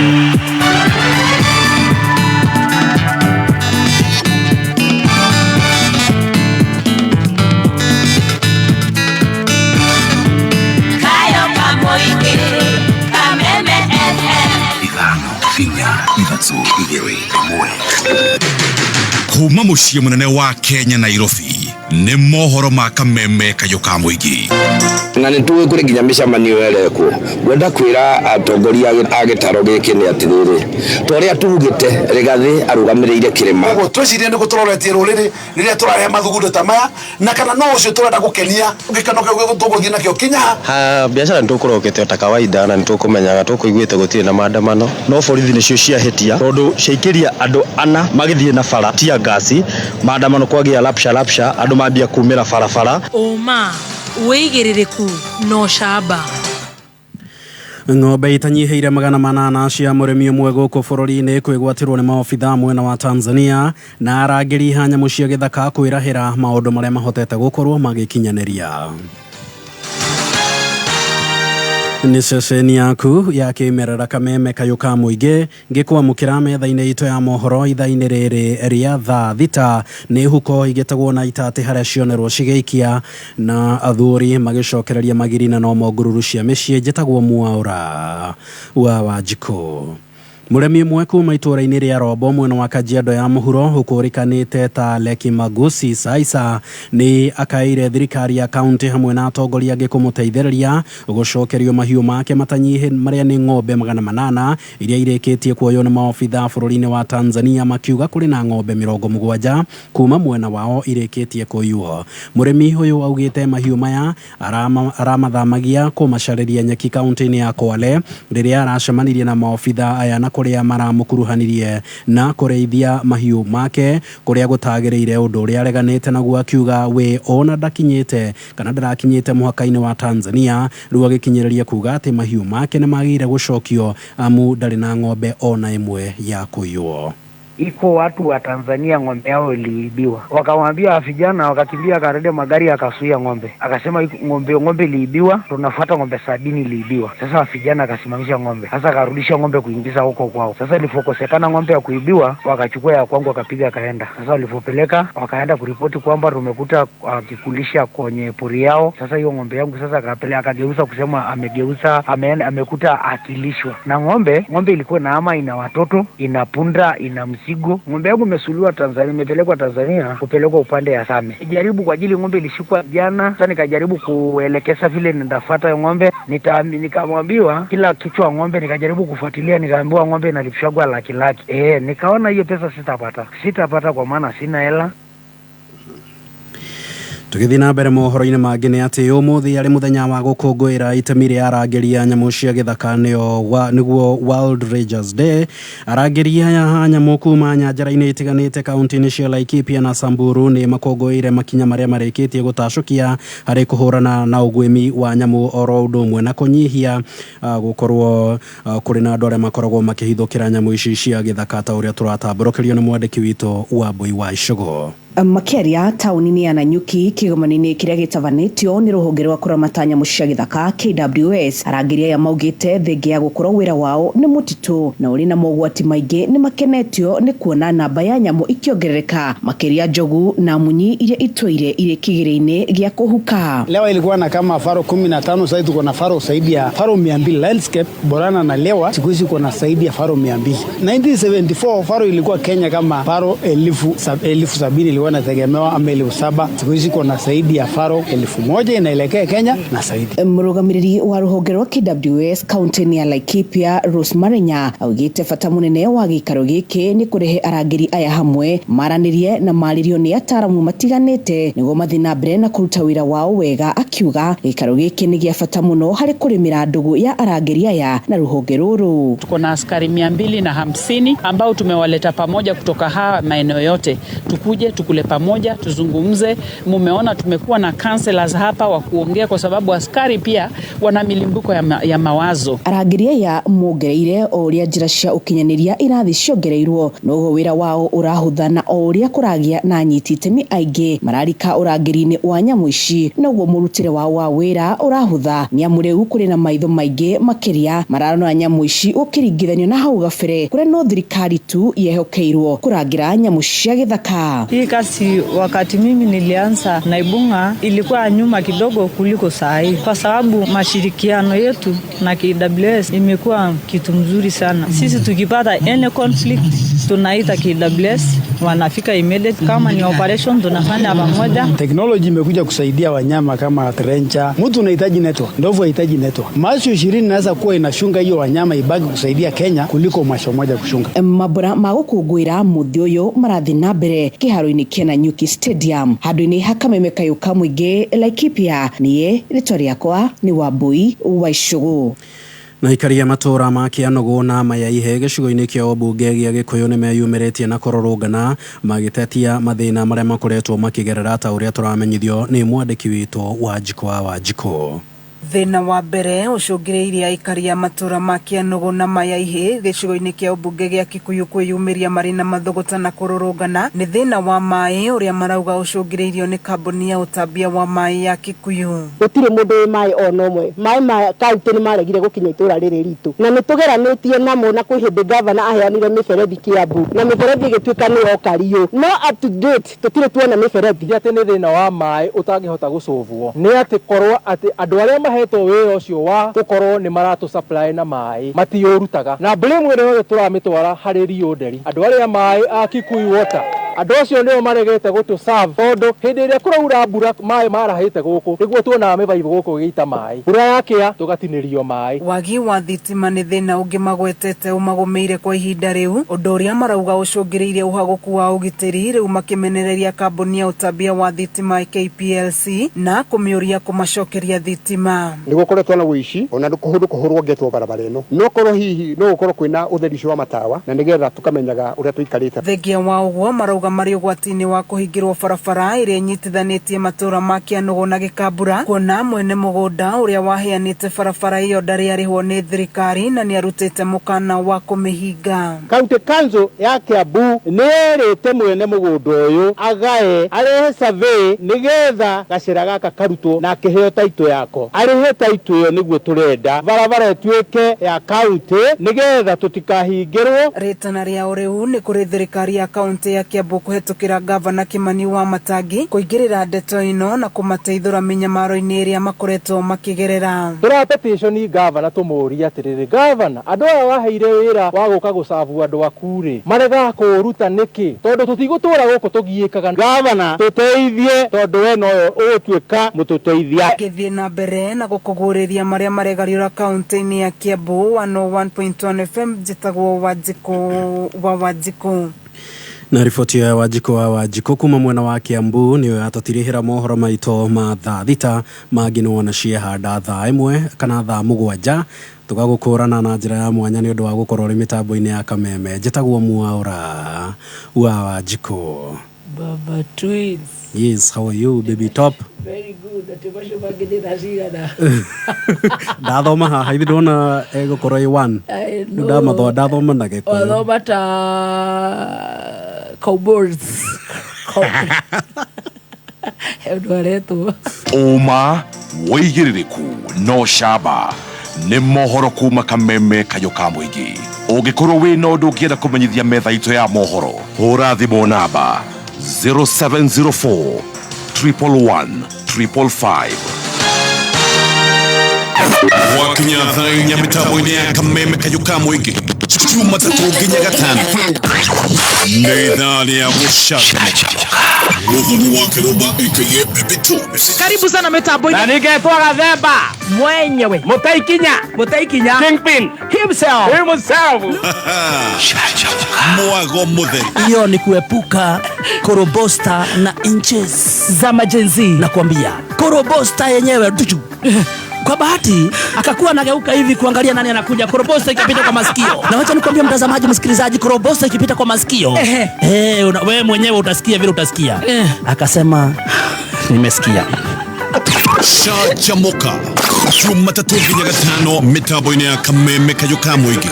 Kayo kamoike Kameme FM. 5 4 3 2 1. Kuma muciĩ mũnene wa Kenya, Nairobi. Nĩ mohoro ma kameme kayũ ka mũingĩ. Na nä tuä kå rä nginya mä cemanio ĩrekwo. Ngwenda kwä ra atongoria a gä taro gä kä nä atä rä rä ta å rä a tugä te Rĩgathĩ arũgamä rä ire kä rä ma. Koguo twĩcirie nĩ tũroretie rũrĩrĩ rĩrĩa tũrarehe mathugundo ta maya, na kana no ũcio tũrenda gũkenia gĩkeno kĩu tũgũthiĩ nakĩo kinya ha. Ha biacara nĩ tũkũrokete ta kawaida na nĩ tũkũmenyaga tũkũiguĩte gũtirĩ na maandamano, no borithi nĩcio ciahĩtia tondũ ciaikĩria andũ ana magĩthiĩ na bara tia ngasi maandamano kwagĩa lapsha lapsha andũ mambia kumĩra barabara. Ũma, wĩigĩrĩrĩku na ũcamba. Ng'ombe itanyihĩire 800 cia mũrĩmi ũmwe gũkũ bũrũri-inĩ kwĩgwatĩrwo nĩ maobitha mwena wa Tanzania, na arangĩri a nyamũ cia gĩthaka kwĩrahĩra maũndũ marĩa mahotete gũkorwo magĩkinyanĩria. Nĩ ceceni yaku ya kĩmerera kameme kayũ ka mũingĩ ngĩkwamũkĩra metha-inĩ itũ ya mohoro ithaa-inĩ rĩrĩ rĩa thaa 6. Nĩ huko igĩtegwo na itatĩ harĩa cionerwo cigĩikia na athuri magĩcokereria magiri na nomo ngururu cia mĩciĩ. Njĩtagwo Mwaũra wa Wanjikũ. Mũrĩmi ũmwe kuma itũũra-inĩ rĩa Rombo mwena wa Kajiado ya mũhuro ũkũrĩkanĩte ta Leki Magusi Saisa nĩ akaĩire thirikari ya kaunti hamwe na atongoria angĩ kũmũteithĩrĩria gũcokerio mahiũ make matanyihe marĩa nĩ ng'ombe 800 iria irĩkĩtie kuoywo nĩ maobitha bũrũri-inĩ wa Tanzania, makiuga kũrĩ na ng'ombe 70 kuma mwena wao irĩkĩtie kũiywo. Mũrĩmi ũyũ augĩte mahiũ maya aramathamagia kũmacarĩria nyeki kaunti-inĩ ya Kwale rĩrĩa aracemanirie na maobitha aya na kũrĩa maramũkuruhanirie na kũrĩithia mahiũ make kũrĩa gũtagĩrĩire, ũndũ ũrĩa areganĩte naguo akiuga we ona ndakinyĩte kana ndarakinyĩte mũhaka-inĩ wa Tanzania. Rĩu agĩkinyĩrĩria kuga atĩ mahiũ make nĩmagĩrĩire gũcokio amu ndarĩ na ng'ombe ona ĩmwe ya kũiywo. Iko watu wa Tanzania ng'ombe yao iliibiwa, wakamwambia vijana, wakakimbia, akarudi magari, akasuia ng'ombe, akasema ng'ombe iliibiwa, tunafuata ng'ombe 70 iliibiwa. Sasa vijana akasimamisha ng'ombe, sasa akarudisha ng'ombe kuingiza huko kwao. Sasa ilipokosekana ng'ombe ya kuibiwa, wakachukua ya kwangu wakapiga akaenda. Sasa walipopeleka wakaenda kuripoti kwamba tumekuta wakikulisha kwenye pori yao. Sasa hiyo ng'ombe yangu sasa akapeleka, akageuza kusema amegeuza, amekuta akilishwa na ng'ombe. Ng'ombe ilikuwa na ama ina watoto, ina punda, ina mzigo. Ng'ombe yangu imesuliwa Tanzania, imepelekwa Tanzania kupelekwa upande ya Same. Jaribu kwa ajili ng'ombe ilishikwa jana. Sasa nikajaribu kuelekeza vile nitafuata ng'ombe, nikamwambiwa kila kichwa ng'ombe, nikajaribu kufuatilia, nikaambiwa ng'ombe inalipishwa laki laki. Nikaona hiyo pesa sitapata kwa maana sina hela. Tũgĩthiĩ na mbere mohoro-inĩ mangĩ nĩ atĩ ũmũthĩ arĩ mũthenya wa gũkũngũĩra itemi rĩa arangĩri a nyamũ cia gĩthaka nĩguo World Rangers Day. Arangĩri aya a nyamũ kuma nyanjara-inĩ itiganĩte kaunti-inĩ cia Laikipia na Samburu nĩ makũngũĩire makinya marĩa marĩkĩtie gũtacũkia harĩ kũhũrana na ũguĩmi wa nyamũ oro ũndũ ũmwe na kũnyihia gũkorwo kũrĩ na andũ arĩa makoragwo makĩhithũkĩra nyamũ ici cia gĩthaka ta ũrĩa tũratambũrũkĩrio nĩ mwandĩki witũ Wambui wa Icũgũ. Makĩaria taũni-inĩ ya Nanyuki kĩgomano-inĩ kĩrĩa gĩtabanĩtio nĩ rũhonge rwa kũramata nyamũ cia gĩthaka KWS, arangĩri aya maugĩte thengia ya gũkorwo wĩra wao nĩ mũtitũ na ũrĩ na mogwati maingĩ, nĩ makenetio nĩ kuona namba ya nyamũ ikĩongerereka makĩria njogu na munyi iria itũire irĩ kĩgĩrĩ-inĩ gĩa kũhuka. Lewa ilikuwa na kama faro 15, sasa tuko na faro zaidi ya faro 200. Landscape Borana na Lewa siku hizi kuna zaidi ya faro 200. 1974 faro ilikuwa Kenya kama faro 70,000 ilikuwa inategemewa ama 7,000. Siku hizi kuna zaidi ya faro 1,000 inaelekea Kenya na zaidi. Mũrũgamĩrĩri wa rũhonge rwa KWS kaunti-inĩ ya Laikipia Rose Marenya augĩte bata mũnene wa gĩikaro gĩkĩ nĩ kũrehe arangĩri aya hamwe maranĩrie na marĩrio nĩ ataaramu matiganĩte nĩguo mathiĩ na mbere na kũruta wĩra wao wega, akiuga gĩikaro gĩkĩ nĩ gĩa bata mũno harĩ kũrĩmĩra ndũgũ ya arangĩri aya na rũhonge rũrũ. Tuko na askari 250 ambao tumewaleta pamoja kutoka haya maeneo yote, tukuje tukule pamoja tuzungumze. Mumeona tumekuwa na counselors hapa wa kuongea kwa sababu askari pia wana milimbuko ya mawazo. Arangĩri aya mongereire o ũrĩa njĩra cia ũkinyanĩria irathi ciongereirwo noguo wĩra wao ũrahũtha na o ũrĩa kũragĩa na anyiti itemi aingĩ mararika ũrangĩri-inĩ wa nyamũ ici noguo mũrutĩre wao wa wĩra ũrahũtha, nĩ amu rĩu kũrĩ na maitho maingĩ makĩria mararora nyamũ ici ũkĩringithanio na hau gabere kũrĩa no thirikari tu yehokeirwo kũrangĩra nyamũ cia gĩthaka. Hii Kazi wakati mimi nilianza na Ibung'a ilikuwa nyuma kidogo kuliko saa hii, kwa sababu mashirikiano yetu na KWS imekuwa kitu mzuri sana. Sisi tukipata any conflict tunaita KWS, wanafika immediate. Kama ni operation tunafanya pamoja. Teknoloji imekuja kusaidia wanyama kama trencha. Mtu unahitaji network, ndovu hahitaji network. Macho 20 naweza kuwa inashunga hiyo wanyama ibaki kusaidia Kenya kuliko macho moja kushunga. Mambura ma gũkũngũĩra mũthĩ ũyũ marathiĩ na mbere kĩharo-inĩ kĩa Nanyuki Stadium handũ-inĩ ha Kameme kayũ ka mũingĩ Laikipia. Niĩ rĩtwa rĩakwa nĩ Wambui wa Icũgũ. Na aikari a matũra ma Kĩanũgũ na Mayaihe gĩcigo-inĩ kĩa ũmbunge gĩa Gĩkũyũ nĩ meyumĩrĩtie na kũrũrũngana magĩtetia mathĩna marĩa makoretwo makĩgerera ta ũrĩa tũramenyithio nĩ mwandĩki witũ Wanjikũ wa Wanjikũ. Thĩna wa mbere ũcũngĩrĩirie aikari a matũra ma Kĩanũgũ na Mayaihe gĩcigo-inĩ kĩa ũmbunge gĩa Kikuyu kwĩyumĩria marĩ na mathũgũta na kũrũrũngana nĩ thĩna wa maĩ ũrĩa marauga ũcũngĩrĩirio nĩ kambuni ya ũtambia wa maĩ ya Kikuyu. Gũtirĩ mũndũ wĩ maĩ ona ũmwe. Maĩ ma kaunti nĩ maregire gũkinya itũra rĩrĩ ritũ, na nĩ tũgeranĩtie namo, na kwĩ hĩndĩ gavana aheanire mĩberethi Kiambu na mĩberethi ĩgĩtuĩka nĩ yoka riũ, no up to date tũtirĩ tuona mĩberethi. Ti atĩ nĩ thĩna wa maĩ ũtangĩhota gũcũvwo, nĩ atĩ korwo atĩ andũ arĩa mahetwo wĩra ũcio wa gũkorwo nĩ maratũ supply na maĩ matiũrutaga, na blame ĩrĩa yothe tũramĩtwara harĩ Rio Nderi, andũ arĩa maĩ a Kikuyu Water, andũ acio nĩo maregete gũtũ serve, tondũ hĩndĩ ĩrĩa kũraura mbura maĩ marahĩte gũkũ nĩguo tuonaga mĩbaibũ gũkũ ĩgĩita maĩ, mbura yakĩa tũgatinĩrio maĩ. Wagi wa thitima nĩ thĩna ũngĩ magwetete ũmagũmĩire kwa ihinda rĩu, ũndũ ũrĩa marauga ũcũngĩrĩirie ũhagũku wa ũgitĩri, rĩu makĩmenereria kambuni ya ũtambia wa thitima KPLC na kũmĩũria kũmacokeria thitima. Nĩ gũkoretwo na ũici ona kũndũ kũhũrwo ngetwo barabara ĩno, no korwo hihi no gũkorwo kwĩna ũtheri ũcio wa matawa na nĩgetha tũkamenyaga ũrĩa tũikarĩte. Thengia wa ũguo marauga marĩ ũgwati-inĩ wa kũhingĩrwo barabara ĩrĩa ĩnyitithanĩtie matũra ma Kĩanũgũ na Gĩkambura, kuona mwene mũgũnda ũrĩa waheanĩte barabara ĩyo ndarĩ arĩhwo nĩ thirikari na nĩarutĩte mũkana wa kũmĩhinga. County Council ya Kiambu nĩ ĩrĩte mwene mũgũnda ũyũ agae arehe survey nĩgetha gacĩra gaka karutwo na akĩheo taitũ yako, arĩhe taitũ ĩyo nĩguo tũrenda barabara ĩtuĩke ya county nĩgetha tũtikahingĩrwo. Rĩtana rĩao rĩu nĩ kũrĩ thirikari ya kaunti ya Kiambu kũhetũkĩra gavana Kimani wa Matangi kũingĩrĩra ndeto ĩno na kũmateithũra mĩnyamaro-inĩ ĩrĩa makoretwo makĩgerera. Tũra petition gavana tũmũrie atĩrĩrĩ, gavana, andũ aya waheire wĩra wa gũka gũcabu andũ aku rĩ, maregaga kũũruta nĩkĩ? Tondũ tũtigũtũra gũkũ tũgiĩkaga. Gavana, tũteithie tondũ we nowe ũgũtuĩka mũtũteithia. Ngĩthiĩ na mbere na gũkũgũrĩria marĩa maregariũra kaunti-inĩ ya Kiambu 101.1 FM, njĩtagwo Wanjikũ wa Wanjikũ. Na riboti ya Wanjikũ wa Wanjikũ kuma mwena wa Kiambu nĩyo yatũtirihĩra mohoro maitũ ma thaa thita, mangĩ nĩ wona ciehanda thaa 1 kana thaa 7 tũgagũkũrana na njĩra ya mwanya nĩ ũndũ wa gũkorwo ũrĩ mĩtambo-inĩ ya Kameme. Njĩtagwo Mwaũra wa Wanjikũ. Baba Twins. Yes, how are you baby top? Very good. Ati macio mangĩ nĩ thaa cigana? Ndathoma haha ithe ndona ĩgũkorwo ĩ 1. I know. Ndamathoma ndathoma na Gĩkũyũ. Wathoma ta cowboys. He ũndũ aretwo. Ũma wĩigĩrĩrĩku no camba nĩ mohoro kuma Kameme kayũ ka mũingĩ. Ũngĩkorwo wĩna ũndũ ũngĩenda kũmenyithia metha itũ ya mohoro, hũra thimũ namba 0704 111 555. Wakinya thaa inya mĩtambo-inĩ ya Kameme kayũ ka mũingĩ, Jumatatũ nginya Gatano nĩ ithaa rĩa gũcanjamũka. Mũthoni wa Kĩrũmba aka Baby Twins. Karibu sana mitambo-inĩ. Na ningetwo Gathemba mwenyewe, Mũtaikinya, Mũtaikinya Kingpin himself, himself. Mwago mũtheri. Hiyo ni kuepuka korobosta na inches za majenzi. Nakwambia korobosta yenyewe duju. Kwa bahati akakuwa anageuka hivi kuangalia nani anakuja, korobosta ikapita kwa masikio. Na wacha nikwambie mtazamaji, msikilizaji, korobosta ikipita kwa masikio, wewe mwenyewe utasikia vile utasikia. Akasema nimesikia. Canjamuka Jumatatũ nginya Gatano mĩtambo-inĩ ya Kameme kayũ ka mũingĩ.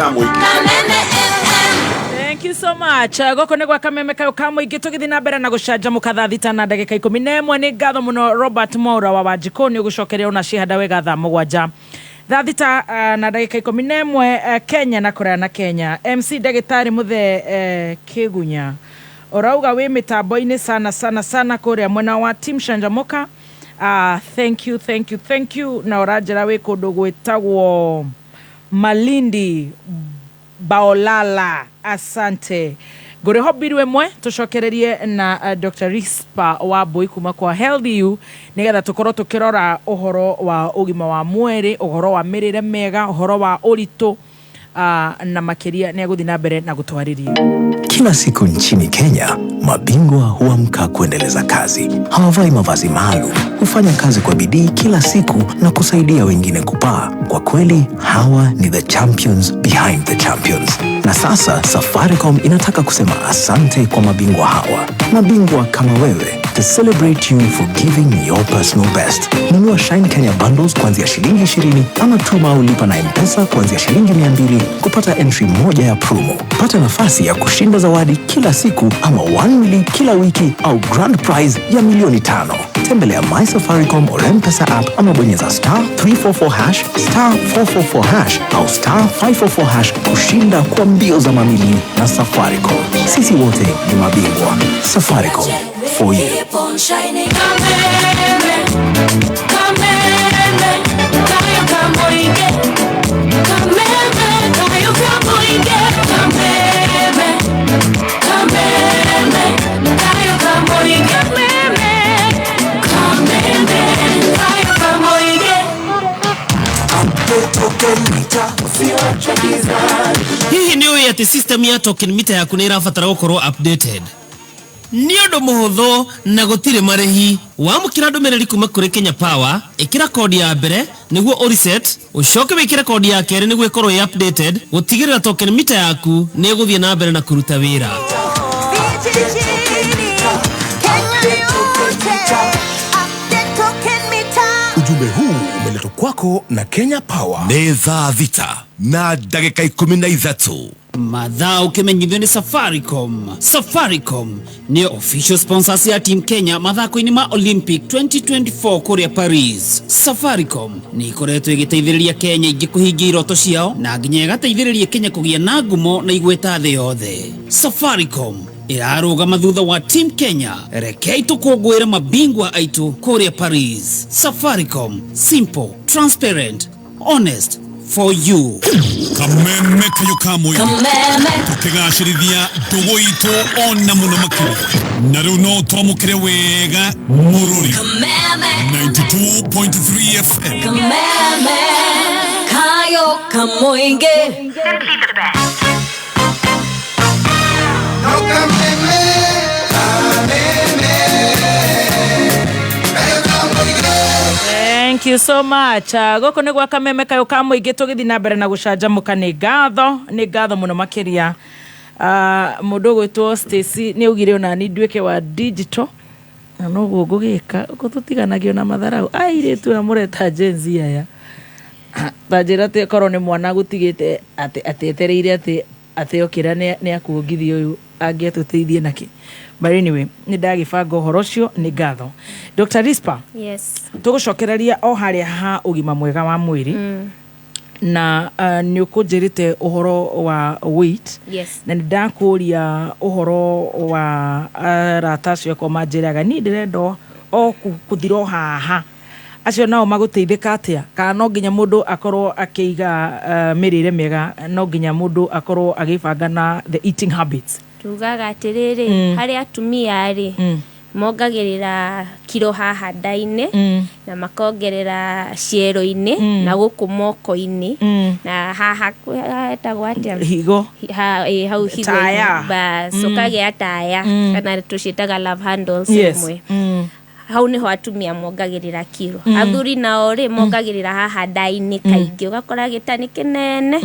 Thank you so much. Gũkũ nĩ gwa Kameme kayũ ka mũingĩ, tũgĩthiĩ na mbere na gũcanjamũka thaa 6 na ndagĩka 11. Nĩ ngatho mũno Robert Mwaura wa Wanjikũ nĩ ũgũcokeria ona cihanda wega thaa 7. Thaa 6 na ndagĩka 11, Kenya na kũraya na Kenya. MC ndagĩtarĩ Mũthee Kĩgunya Ũrauga wĩ mĩtambo-inĩ sana sana sana kũrĩa mwena wa Team Shanjamoka. Thank you, thank you, thank you. Na ũranjĩra wĩ kũndũ gwĩtagwo Malindi Baolala, asante. Ngũrĩho mbiru ĩmwe tũcokererie na Dr. Rispa wa Mbui kuma kwa Healthy You, nĩgetha tũkorwo tũkĩrora ũhoro wa ũgima wa mwĩrĩ, ũhoro wa mĩrĩre mĩega, ũhoro wa ũritũ, na makĩria nĩ egũthiĩ na mbere na gũtwarĩria. Kila siku nchini Kenya, mabingwa huamka kuendeleza kazi. Hawavai mavazi maalum, hufanya kazi kwa bidii kila siku na kusaidia wengine kupaa. Kwa kweli, hawa ni the champions behind the champions. Na sasa Safaricom inataka kusema asante kwa mabingwa hawa, mabingwa kama wewe, to celebrate you for giving your personal best. Nunua Shine Kenya bundles kuanzia shilingi 20 ama tuma au lipa na M-Pesa kuanzia shilingi 200 kupata entry moja ya promo. Pata nafasi ya kushinda zawadi kila siku ama 1 mili kila wiki au grand prize ya milioni 5. Tembelea My Safaricom or M-Pesa app ama bonyeza *344#, *444# au *544# kushinda kwa mbio za mamili na Safaricom. Sisi wote ni mabingwa. Safaricom, for you. Keep on shining. Kameme, kameme, kayo kamoige. Kameme, kayo kamoige. Kameme, kameme, kayo kamoige. Kameme, kameme, kayo kamoige. Hihi nĩ ũĩ atĩ system ya token meter yaku nĩ ĩrabatara gũkorwo updated? Nĩ ũndũ mũhũthũ na gũtirĩ marĩhi. Wamũkĩra ndũmĩrĩri kuma kũrĩ Kenya Power, ĩkĩra kodi ya mbere nĩguo ũreset, ũcoke wĩkĩre kodi ya kerĩ nĩguo ĩkorwo ĩ updated, gũtigĩrĩra token meter yaku nĩ ĩgũthiĩ na mbere na kũruta wĩra. Vijijini, Kenya yote, update token meter. Ujumbe huu umeletwa kwako na Kenya Power. Nĩ thaa 6 na ndagĩka 13. Mathaa ũkĩmenyithio nĩ Safaricom. Safaricom nĩyo official sponsors ya Team Kenya mathako-inĩ ma Olympic 2024 kũrĩa Paris. Safaricom nĩ ikoretwo ĩgĩteithĩrĩria Kenya ingĩ kũhingia iroto ciao na nginya ĩgateithĩrĩria Kenya kũgĩa na ngumo na igweta thĩ yothe. Safaricom ĩrarũgama thutha wa Team Kenya. Rekei tũkũngũĩre mabingwa aitũ kũrĩa Paris. Safaricom, simple, transparent, honest for you. Kameme kayo ka mũingĩ. Kameme. Tũkĩgacĩrithia ndũgũ itũ ona mũno makĩria, na rĩu no twamũkĩre wega mũrũri. Kameme. 92.3 FM. Kameme, kayo kamoige. Simply the best. No kameme, kameme, kayo kamoige. Thank you so much. Gũkũ nĩ gwa Kameme kayũ ka mũingĩ, tũgĩthiĩ na mbere na gũcanjamũka. Nĩ ngatho, nĩ ngatho mũno makĩria. Mũndũ ũgwĩtwo Stacy nĩ augire ona ni nduĩke wa digital na noguo ngũgĩka ũguo, tũtiganagio na matharau airĩtu aya mũreta Gen Z aya. Ta njĩra atĩ korwo nĩ mwana gũtigĩte atĩ atĩ etereire atĩ atĩ okĩra nĩ akuongithia ũyũ angĩatũteithie nakĩ. But anyway, nĩ ndagĩbanga ũhoro ũcio. Nĩ ngatho, Dr. Rispa. Yes. Tũgũcokereria o harĩa ha ũgima mwega wa mwĩrĩ na nĩ ũkũnjĩrĩte ũhoro wa weight na nĩ ndakũria ũhoro wa arata acio akwa manjĩraga niĩ ndĩrenda o kũthira o haha, acio nao magũteithĩka atĩa? Kana no nginya mũndũ akorwo akĩiga mĩrĩre mĩega, no nginya mũndũ akorwo agĩbanga na the eating habits? Tugaga atĩrĩrĩ, harĩ atumia rĩ, mongagĩrĩra kiro haha nda-inĩ na makongerera ciero-inĩ na gũkũ moko-inĩ na haha hetagwo atĩa? Higo. Hau higo. Taya. Bas, ũkagĩa taya kana tũciĩtaga love handles. Ĩmwe hau niho atumia mongagĩrĩra kiro. Athuri nao rĩ, mongagĩrĩra haha nda-inĩ kaingĩ, ũgakora gĩtani kĩnene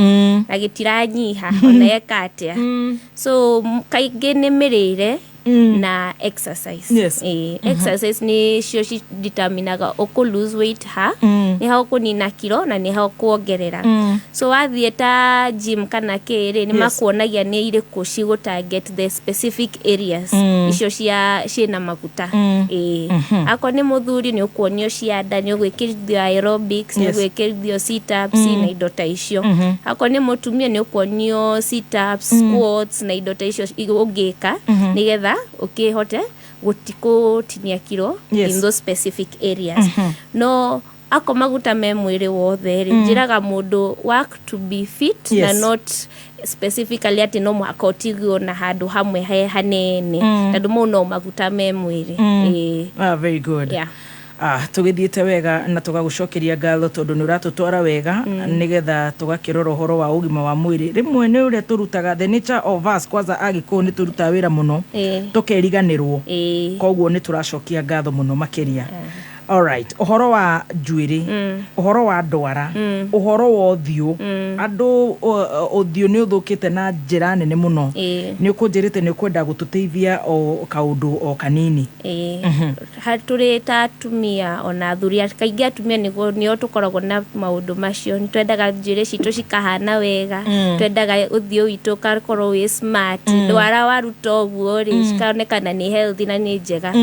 na gĩtiranyiha ona eka atĩa. So kaingĩ nĩ mĩrĩre na exercise. Exercise nĩ cio cideterminaga ũkũ lose weight ha, nĩ ha ũkũnina kiro na nĩ ha ũkuongerera. So wathiĩ ta gym kana kĩ rĩ, nĩ makuonagia nĩ irĩkũ cigũ target the specific areas icio cia ciĩna maguta. Akorwo nĩ mũthuri, nĩ ũkuonio cia nda, nĩ ũgwĩkĩrithio aerobics, nĩ ũgwĩkĩrithio sit ups na indo ta icio. Akorwo nĩ mũtumia, nĩ ũkuonio sit ups, squats na indo ta icio ũngĩka nĩgetha Ũkĩhote gũtinia kiro in those specific areas. No ako maguta me mwĩrĩ wothe rĩ, njĩraga mũndũ work to be fit na not specifically atĩ no mũhaka ũtigwo na handũ hamwe he hanene, tondũ mau no maguta me mwĩrĩ. Ĩĩ. Ah, very good. Ah, tũgĩthiĩte wega na tũgagũcokeria ngatho tondũ nĩ ũratũtwara wega nĩgetha tũgakĩrora ũhoro wa ũgima wa mwĩrĩ. Rĩmwe nĩ ũrĩa tũrutaga, the nature of us, kwanza Agĩkũyũ, nĩ tũrutaga wĩra mũno tũkeriganĩrwo. Koguo nĩ tũracokia ngatho mũno makĩria. Alright, ũhoro wa njuĩrĩ, ũhoro wa ndwara, ũhoro wa ũthiũ, andũ ũthiũ nĩ ũthũkĩte na njĩra nene mũno. Nĩ ũkũnjĩrĩte nĩ ũkwenda gũtũteithia o kaũndũ o kanini. Ĩĩ. Tũrĩ ta atumia ona athuri, kaingĩ atumia nĩguo nĩo tũkoragwo na maũndũ macio. Nĩ twendaga njuĩrĩ citũ cikahana wega, twendaga ũthiũ witũ ũgakorwo wĩ smart, ndwara waruta ũguo rĩ, cikaonekana nĩ healthy na nĩ njega.